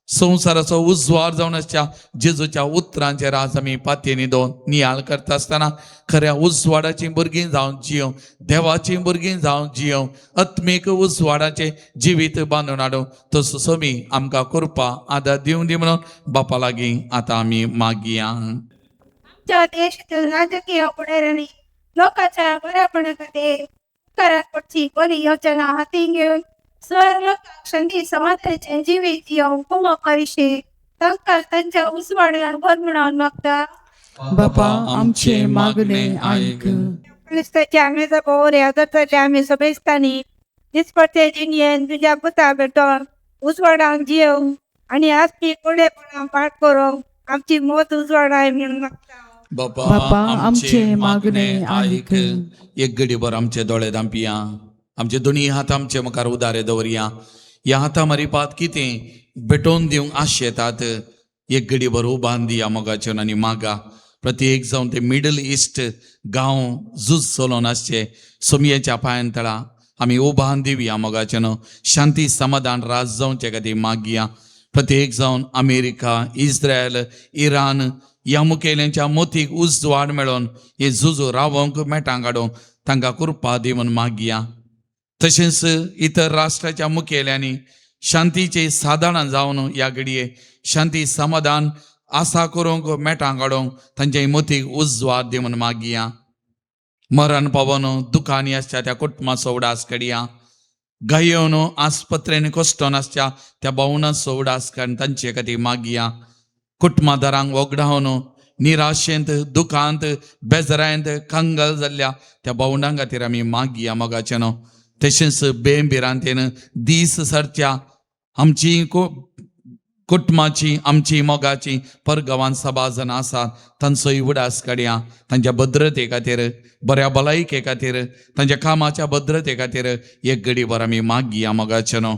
संवसाराचो उजवाड जावन आसच्या जेजूच्या उतरांचेर आज आमी पातयेनी दोन नियाळ करता आसतना खऱ्या उजवाडाचीं भुरगीं जावन जियों, देवाचीं भुरगीं जावन जियों, आत्मीक उजवाडाचें जिवीत बांदून हाडूं तसो सोमी आमकां कृपा आदार दिवं दी म्हणून बापा लागीं आतां आमी मागया. आमच्या देशातील राजकीय पुढाऱ्यांनी लोकांच्या बऱ्यापणा खातीर उपकारात पडची बरी योजना हाती घेवन सर लोकांक संदी समाधानाचें जिवीत जियोवंक उमो विशीं तांकां तांच्या उजवाडान भर म्हणून मागता. बापा आमचे मागणे आयक. क्रिस्ताच्या आमी बोऱ्या दत्ताच्या आमी सभेस्थानी दिसपडते जिणयेन तुज्या पुता भेटोवन उजवाडान जियोवंक आनी आसपी कुडेपणां पाठ करूंक आमची मत उजवाडाय म्हणून मागता. बापा आमचे मागणे आयक. एक घडीभर आमचे दोळे धांपया, आमचे दोनी हात आमचे मुखार उदारे दवरया. ह्या हाता मारिपात कितें भेटोवन दिवंक आशेतात एक घडीभर उबान दिया मोगाचेर आनी मागा. प्रत्येक जावन ते मिडल इस्ट गांव झूज चलोवन आसचे सोमयेच्या पांयान तळा आमी उबान दिवया मोगाचें न्हू, शांती समाधान राज जावचे खातीर मागया. प्रत्येक जावन अमेरिका, इस्रायल, इराण ह्या मुखेल्यांच्या मोतीक उजवाड मेळोवन हे झुजू रावोंक मेटां काडूंक तांकां कृपा दी म्हूण मागया. तशेंच इतर राष्ट्राच्या मुखेल्यांनी शांतीचे सादारण जावन ह्या घडये शांती समाधान आसा करूंक मेटां काडूंक तांच्या मोतीक उजवाड दी म्हूण मागया. मरण पावन दुखांनी आसच्या त्या कुटुंबाचो उडास कडया, गायेवन आस्पत्रेन कश्टोन आसच्या त्या भावनाचो उडास काडून तांचे खातीर मागया. कुटुंबादारांक वगडावन निराशेंत, दुखांत, बेजरायंत कंगल जाल्ल्या त्या भावंडां खातीर आमी मागया मोगाचें न्हू. तशेंच बेंभिरांतेन दीस सरच्या आमची कुटुंबाची, आमची मोगाची परगांवान सभा जाणां आसात तांचोय उडास काडया. तांच्या भद्रते खातीर, बऱ्या भलायके खातीर, तांच्या कामाच्या भद्रते खातीर एक घडीभर आमी मागया मोगाचें न्हू.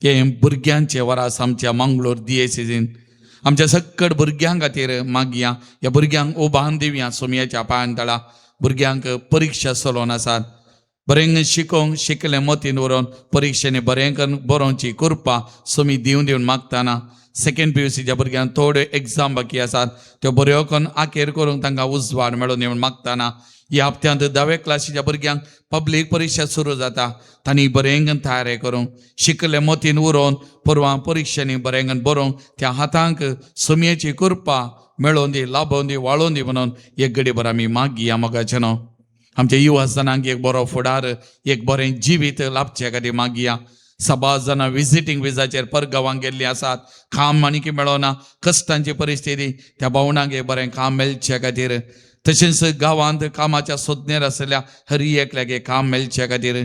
हें भुरग्यांचें वरास आमच्या मंगळूर दियेसीन आमच्या सक्कड भुरग्यां खातीर मागया. ह्या भुरग्यांक उबान दिवया सोमयाच्या पांयान तळा. भुरग्यांक परिक्षा चलोवन आसात, बरें शिकोवंक शिकलें मतीन उरोवन परिक्षेनी बरें करून बरोवची कृपा सोमी दिवन दिवन मागताना. सेकेंड पीयूसीच्या भुरग्यांक थोड्यो एग्जाम बाकी आसात, त्यो बऱ्यो करून आखेर करूंक तांकां उजवाड मेळोवन दिवन मागताना. ह्या हप्त्यांत धावे क्लासीच्या भुरग्यांक पब्लीक परिक्षा सुरू जाता, तांणी बरें तयारी करूंक शिकले मतीन उरोवन परवां परिक्षेनी बरें बरोवंक त्या हातांक सोमयेची कृपा मेळोवन दी, लाबोवन दी, वाळोवन दी म्हणून एक गडीभर आमी मागया. मोगाचें न्हू आमच्या युवा जाणांक एक बरो फुडार, एक बरें जिवीत लाभचे खातीर मागया. सबार जाणां विजिटींग विजाचेर परगांवांक गेल्लीं आसात, काम आनी मेळना, कश्टांची परिस्थिती, त्या भावणांक एक बरें काम मेळचे खातीर, तशेंच गांवांत कामाच्या सोदनेर आशिल्ल्या हरी एकल्याक एक काम मेळचे खातीर,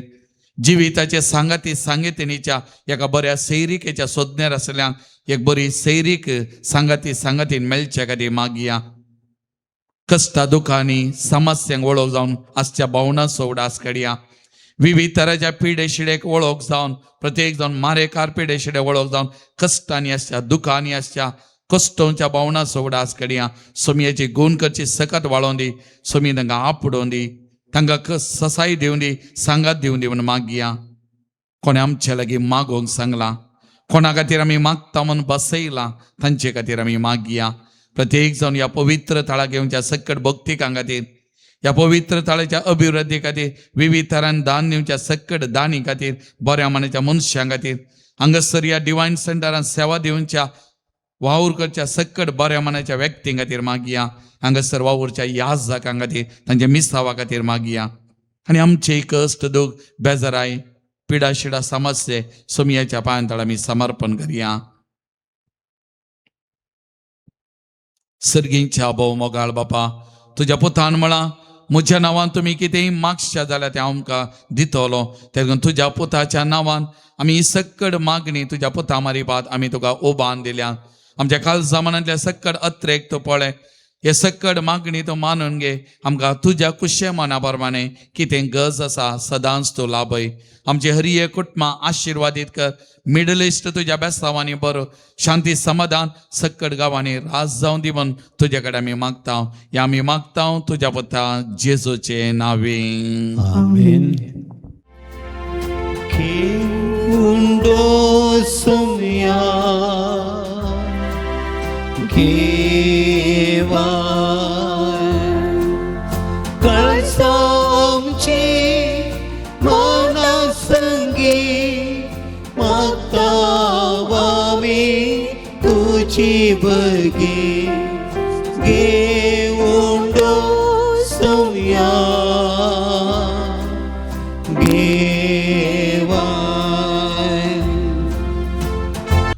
जिविताचे सांगाती सांगेतिणीच्या एका बऱ्या सैरिकेच्या सोदनेर आशिल्ल्यांक एक बरी सैरीक सांगाती सांगातीन मेळचे खातीर मागया. कश्टा दुखांनी समस्यांक वळख जावन आसच्या भावनांचो उडास काडया. विविध तराच्या पिडे शिडेक वळख जावन, प्रत्येक जावन मारेकार पिडे शिडे वळख जावन कश्टांनी आसच्या दुखांनी आसच्या कश्टोंच्या भावनांचो उडास काडया. सोमयेची गुण करची सकत वाळोवन दी, सोमी तांकां आपडोवन दी, तांकां ससाई दिवन दी, सांगात दिवन दी म्हणून मागया. कोणें आमचे लागीं मागोवंक सांगलां, कोणा खातीर आमी मागता म्हूण बसयलां, तांचे खातीर आमी मागया. प्रत्येक जावन ह्या पवित्र थळाक घेवच्या सक्कड भक्तिकां खातीर, ह्या पवित्र थळाच्या अभिवृद्धी खातीर, विविध तरान दान दिवच्या सक्कड दानी खातीर, बऱ्या मनाच्या मनशां खातीर, हांगासर ह्या डिवायन सेंटरान सेवा दिवच्या वावर करच्या सक्कड बऱ्या मनाच्या व्यक्तीं खातीर मागया. हांगासर वावुरच्या याजकां खातीर, तांच्या मिसावा खातीर मागया. आनी आमचे कश्ट दुख बेजाराय पिडा शिडा समस्ये सोमयाच्या पांयां तळा आमी समर्पण करया. सर्गींच्या भोव मोगाळ बापा, तुज्या पुतान म्हळां, म्हज्या नांवान तुमी कितेंय मागशा जाल्यार तें हांव आमकां दितलो. तेका तुज्या पुताच्या नांवान आमी ही सक्कड मागणी तुज्या पुता मारिपात आमी तुका उबान दिल्या. आमच्या कालजा मनांतल्या सक्कड अत्रेक तूं पळय, हे सक्कड मागणी तूं मानून घे. आमकां तुज्या कुशे मना प्रमाणे कितें गरज आसा सदांच तूं लाभय. आमचे हरिये कुटुंबां आशिर्वादीत कर. मिडल इस्ट तुज्या बेसावांनी बरो शांती समाधान सक्कड गांवांनी राज जावन दी म्हूण तुज्या कडेन आमी मागता. ह्या आमी मागता तुज्या पुता जेजूचे नांवे. आमेन. उंडो सोमया घेवा कळसामची मनासंगी मागता वामी तुझी बगी घेऊंडो सोमया घेवा.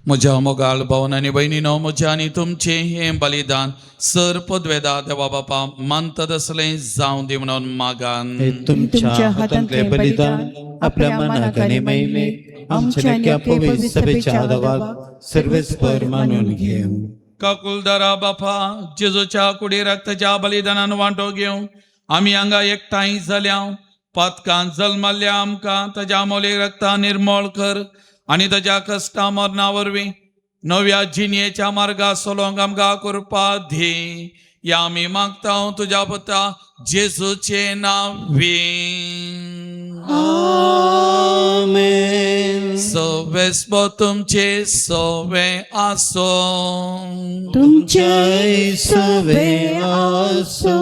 म्हज्या मोगाळ भावन आनी भयणीनो, म्हज्या आनी तुमचें हें बलिदान सर पदवेदा देवा बापा मानतात असलें जावं दी म्हणून मागान. हे तुमच्या हातांतले बलिदान आपल्या मनाक आनी महिमेक आमच्या नक्या पवित्र सभेच्या देवाक सर्वेस्पर मानून घेवं. काकुलदारा बापा, जेजूच्या कुडी रक्ताच्या बलिदानान वांटो घेवन आमी हांगा एकठांय जाल्या. पातकान जल्मल्ल्या आमकां ताज्या मोली रक्ता निर्मळ कर आनी ताज्या कश्टा मरणा वरवीं नव्या जिणयेच्या मार्गा चलोवंक आमकां कृपा दी. या आमी मागता तुज्या पुता जेजूचे नांवी. आमेन. सवेस्प तुमचे सवे आसो. तुमच्या सवे आसो.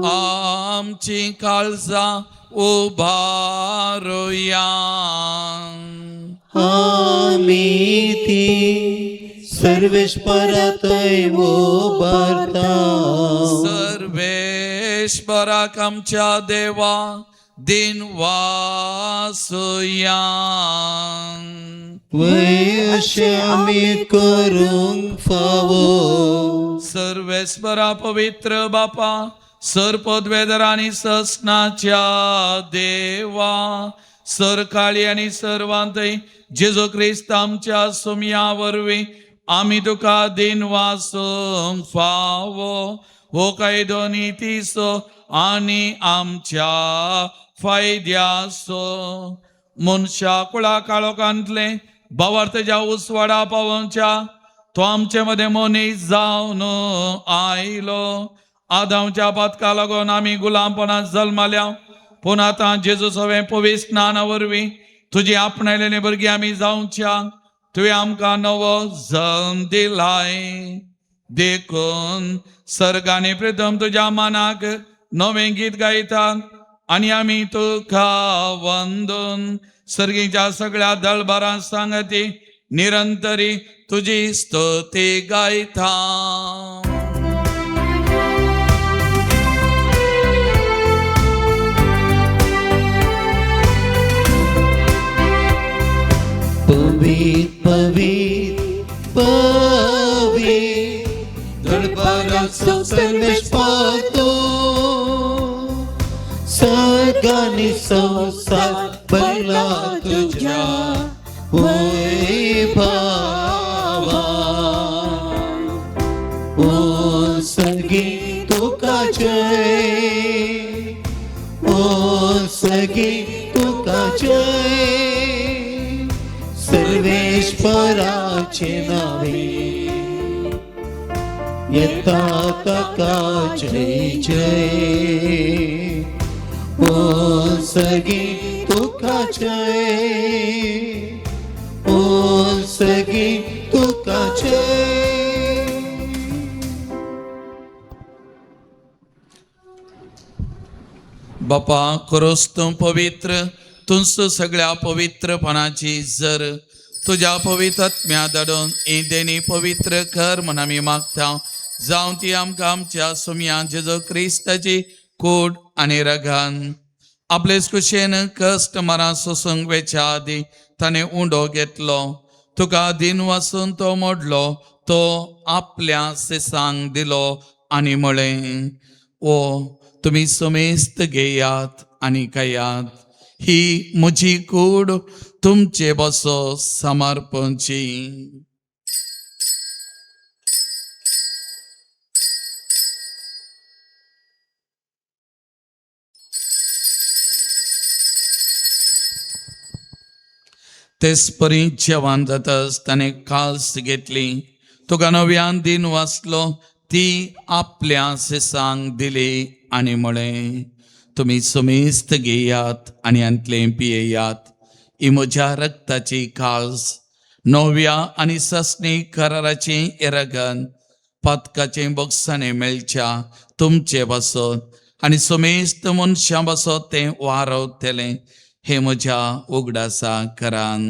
आमची काळजां उबारुया. आमी ती सर्वेस्परातय उबारता. सर्वेश्वराक आमच्या देवा दिन वासुया. वय अशें आमी करूंक फावो. सर्वेस्परा पवित्र बापा, सर पदवेदर आनी ससनाच्या देवा, सरकाळी आनी सर्वांतय जेजू क्रिस्त आमच्या सुमया वरवीं आमी तुका दिन वासूंक फावो. हो कायदो नितीचो आनी आमच्या फायद्याचो. मनशा कुळा काळोखांतले भावार्थाच्या उजवाडा पावोवच्या तो आमचे मदें मनीस जावन आयलो. आदामच्या पातका लागून आमी गुलामपणांत जल्माल्या, पूण आतां जेजू सवें पवित्र स्नाना वरवीं तुजी आपणायलेली भुरगीं आमी जावच्या. तुवें आमकां नवो जल्म दिलाय, देखून सर्गानी प्रितम तुज्या मनाक नवें गीत गायता आनी आमी तुका वंदून सर्गीच्या सगळ्या दळबारां सांगती निरंतरी तुजी स्तुती गायता. पवित पवित पवित दरबाराचो सर्वेस्पर तूं, सर्गानी संवसार भरला तुझ्या वैभवान. ओ सर्गी तुका जय, ओ सर्गी तुका जय, सर्वेश्वराचे नावे येता ताका जय जय. ओ सगी तुका जय, ओ सगी तुका जय. बापा खरोच तूं पवित्र, तूंच सगळ्या पवित्रपणाची जर तुज्या पवित्र आत्म्या धाडून ही देणी पवित्र कर म्हण आमी मागता. जावं ती आमकां आमच्या सुमया जेजू क्रिस्ताची कूड आनी रगान. आपलेच कुशेन कश्ट मरां सोसूंक वेच्या आदी ताणें उंडो घेतलो, तुका दिन वासून तो मोडलो, तो आपल्या सिसांक दिलो आनी म्हळें, ओ तुमी समेस्त घेयात आनी खायात, ही म्हजी कूड तुमचे बसो समर्पणची. तेच परी जेवण जातच ताणें काल्स घेतली, तुका नव्यान दिन वाचलो, ती आपल्या सिसांक दिली आनी म्हळें, तुमी समेस्त घेयात आनी हांतलें पियेयात, ही म्हज्या रक्ताची काल्स, नव्या आनी ससणी कराराची रगन, पातकाचें बोगसाणें मेळच्या तुमचे पासत आनी समेस्त मनशां पासत तें वारवतलें, हे म्हज्या उगडासा करान.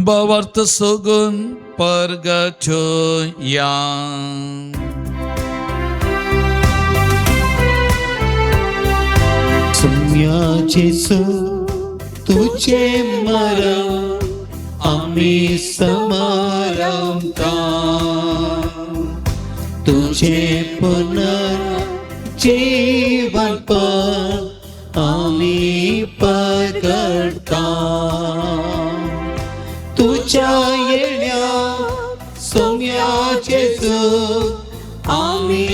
भावार्थ सगून परगटया. सुम्या जेसू तुझे मरण आम्ही समारंभता, तुझे पुनर्जीवन पण आम्ही पकडता, तुझ्या येण्या सोम्या जेजू आम्ही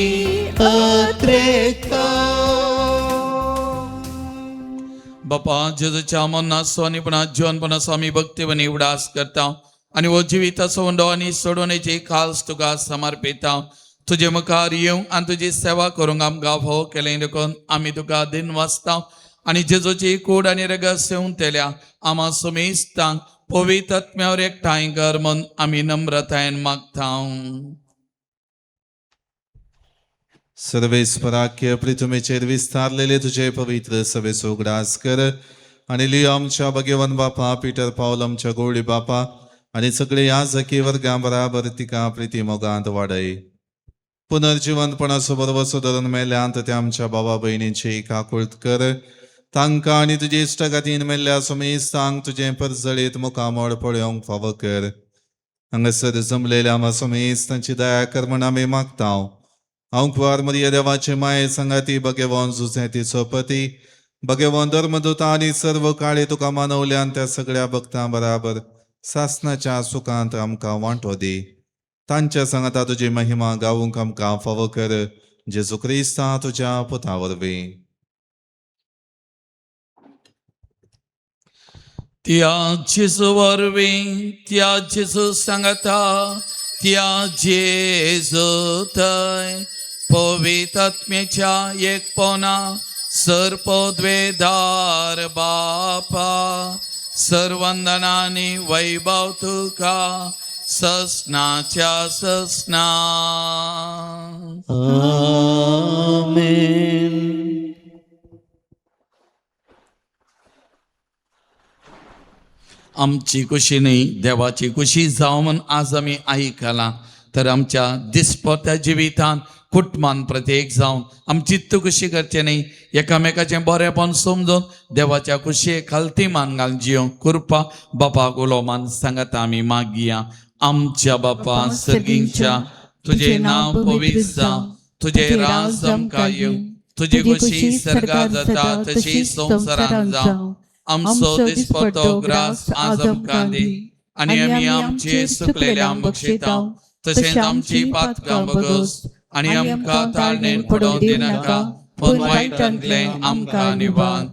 अत्रेता. बापा जेजूच्या मनाचो आनी पुणा जीवनपणाचो आमी भक्तीपणी उडास करता आनी हो जिविताचो उंडो आनी सोडवणेची खास तुका समर्पिता. तुजे मुखार येवंक आनी तुजी सेवा करूंक आमकां फावो केलें देखून आमी तुका दिन वाचता आनी जेजूची कूड आनी रगत सेवून आमा समेस्तांक पवित्र आत्म्यावर एकठांय कर म्हूण आमी नम्रतायेन मागता. सर्वेस्पराक्य पृथ्वीचेर विस्तारलेले तुझे पवित्र सभेचो उगडास कर आनी लियो आमच्या भगवान बापा पीटर पावल आमच्या गोळी बापा आनी सगळे याजकी वर्गां बराबर तिका प्रिती मोगांत वाडय. पुनर्जिवंतपणाचो बरोबरचो धरून मेल्यांत त्या आमच्या बाबा भयणीची काकुळत कर, तांकां आनी तुजे इश्टागातीन मेल्ल्या समेस्तांक तुजें परजळीत मुखामळ पळोवंक फावो कर. हांगासर जमलेल्या आमा समेस्तांची दया कर म्हण आमी मागता. हांव कुवार मरिया देवाचे माये संगाती भगवान जुझे तिचो पती भगवान धर्मदूता आनी सर्व काळे तुका मानवल्यान त्या सगळ्या भक्तां बराबर सासनाच्या सुखांत आमकां वांटो दी. तांच्या सांगाता तुजी महिमा गावूंक आमकां फावो कर जेजू क्रिस्ता तुज्या पुता वरवीं. त्या जेजू वरवीं, त्या जेजू सांगता, त्या जेजू थंय पवित्र एकपणा सर्पद्वेदार बापा सर्वंदनानी वैभव तुका ससनाच्या ससना. आमेन. आमची कुशी न्ही देवाची कुशी जावं म्हूण आज आमी आयकलां तर आमच्या दिसपट्ट्या जिवितांत कुटुंबान प्रत्येक जावन आमची कशी करचें न्ही, एकामेकाचें बरेंपण समजून देवाच्या कुशेक खालती मान घालून जियोंक कृपा बापाक उलो मान सांगता आमी मागया. आमच्या बापा सर्गींच्या, तुजें नांव पवित्र जावं, तुजें राज आमकां येवं, तुजी कुशी सर्गात जाता तशी संवसारांत जावं. आमचो दिसपट्टो ग्रास आज आमकां दी आनी आमी आमचे सुकलेल्या बक्षिता तशेंच आमची पातकां बगस आनी आमकां ताळणेन पडोवंक दिनाका, पूण वायटांतलें आमकां निवार.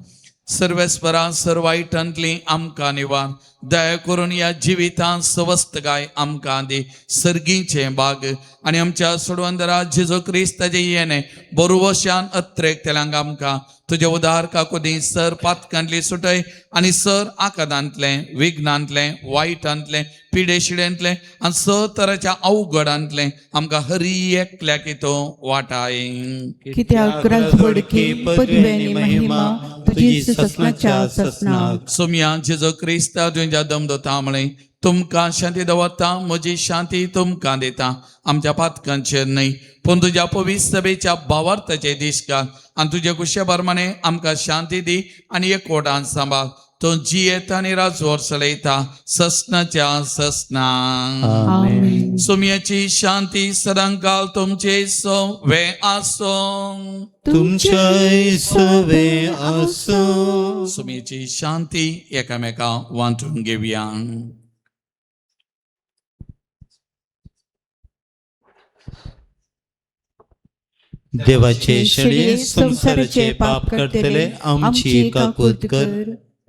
सर्वेस्परा सर वायटांतली आमकां निवार. दया करून ह्या जिवितांत सवस्तकाय आमकां दी, सर्गीचें बाग आनी आमच्या सोडवंदरा जेजू क्रिस्ताचें येणें बरोवशान अत्रेक तेलांक आमकां तुजे उदार काकुदी सर पातकांतली सुटय आनी सर आकादांतलें विघ्नांतलें वायटांतलें पिडेशिडेंतलें आनी सर तराच्या अवघडांतलें आमकां हरी एकल्याक तो वाटाय. कित्याक राजवडकी पदवी आनी महिमा तुजी ससनाच्या ससनाक. सोमया जेजू क्रिस्ता तुज्या दमदता म्हळें, तुमकां शांती दवरता, म्हजी शांती तुमकां दिता, आमच्या पातकांचेर न्हय पूण तुज्या पवित्र सभेच्या भावार्थाचे दीस घाल आनी तुजे कुशे प्रमाणे आमकां शांती दी आनी एकवटान सांबाळ. तूं जियेता आनी राजवर चलयता ससनाच्या ससना. आमेन. सोमयाची शांती सदांकाल तुमचे सवे आसूं. तुमच्याय सवे आसूं. सोमयाची शांती एकामेका वांटून घेवया. देवाचे शेळये संवसाराचे पाप करतले आमची काकूत कर.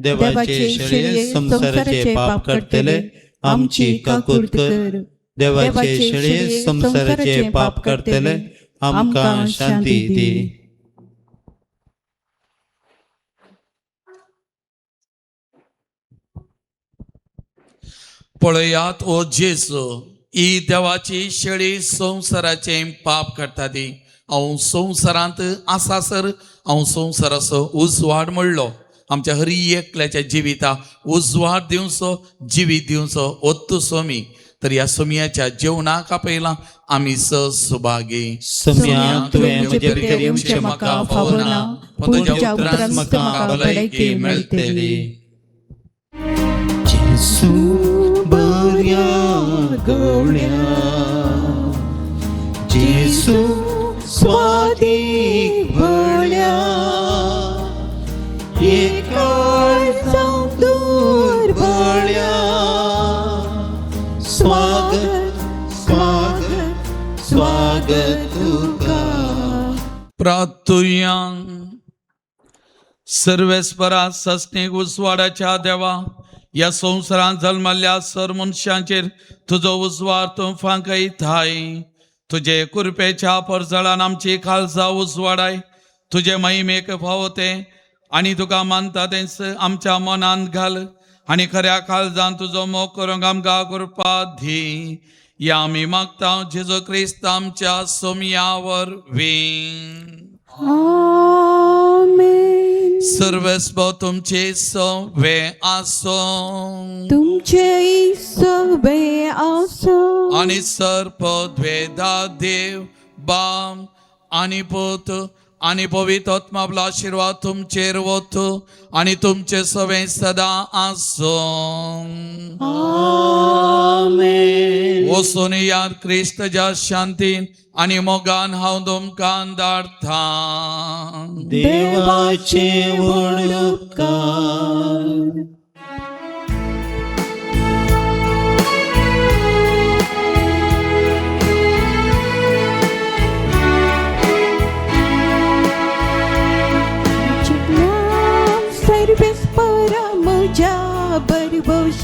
देवाचे शेळये संवसाराचे पाप करतले आमची काकूत कर. देवाचे शेळये संवसाराचे पाप करतले आमकां शांती दी. पळयात ओ जेजू, ही देवाची शेळी संवसाराचें पाप करता ती. हांव संवसारांत आसा सर हांव संवसाराचो उजवाड म्हणलो. आमच्या हरी एकल्याच्या जिविता उजवाड दिवचो, जिवीत दिवचो ओत्तू सोमी. तर ह्या सोमयाच्या जेवणाक आपयलां आमी स सुभागी. सोमया तुवें म्हजे भितर येवचें म्हाका फावना, पूण तुज्या उतरान म्हाका भलायकी मेळटली. जेजू बऱ्या गवण्या, जेजू स्वादीक भळ्या, एकाळ जावं दुर्बळ्या, स्वागत स्वागत स्वागत तुका. प्रार्थुया. सर्वेस्परा सस्नेक उजवाडाच्या देवा, ह्या संवसारांत जल्मल्ल्या सर मनशांचेर तुजो उजवाड तूं फांकयताय. तुजे कृपेच्या परजळान आमची खालसा उजवाडाय. तुजे महिमेक फावो तें आनी तुका मानता तेंच आमच्या मनांत घाल आनी खऱ्या काळजान तुजो मोग करूंक आमकां कृपा दी. या आमी मागता जेजू क्रिस्त आमच्या सोमया वरवीं. आमेन. सर्वेस्पर तुमचे सवे आसूं. तुमचे सवे आसूं. आनी सर्पद्वेदा देव बाम आनी पूत आनी पवित्र आत्मा आशिर्वाद तुमचेर वतू आनी तुमचे सवे सदां आसूं. आमेन. वचून याद क्रिस्तच्या शांतीन आनी मोगान हांव तुमकां धाडटा. देवाचे व्हड उपकार.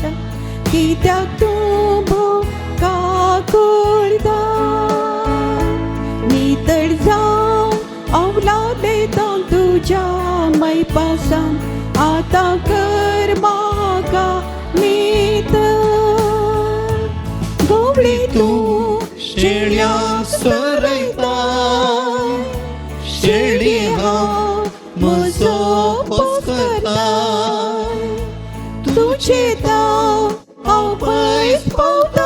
मनशा कित्याक तूं भोव काकुळटा नितळ जावन अवलादेता तुज्या मैपासान आतां कर म्हाका नितळ गवळी तूं शेळ्या सरयता शेळी हांव म्हजो पोसकर्ता तुझे ताव हांव पयस पावता.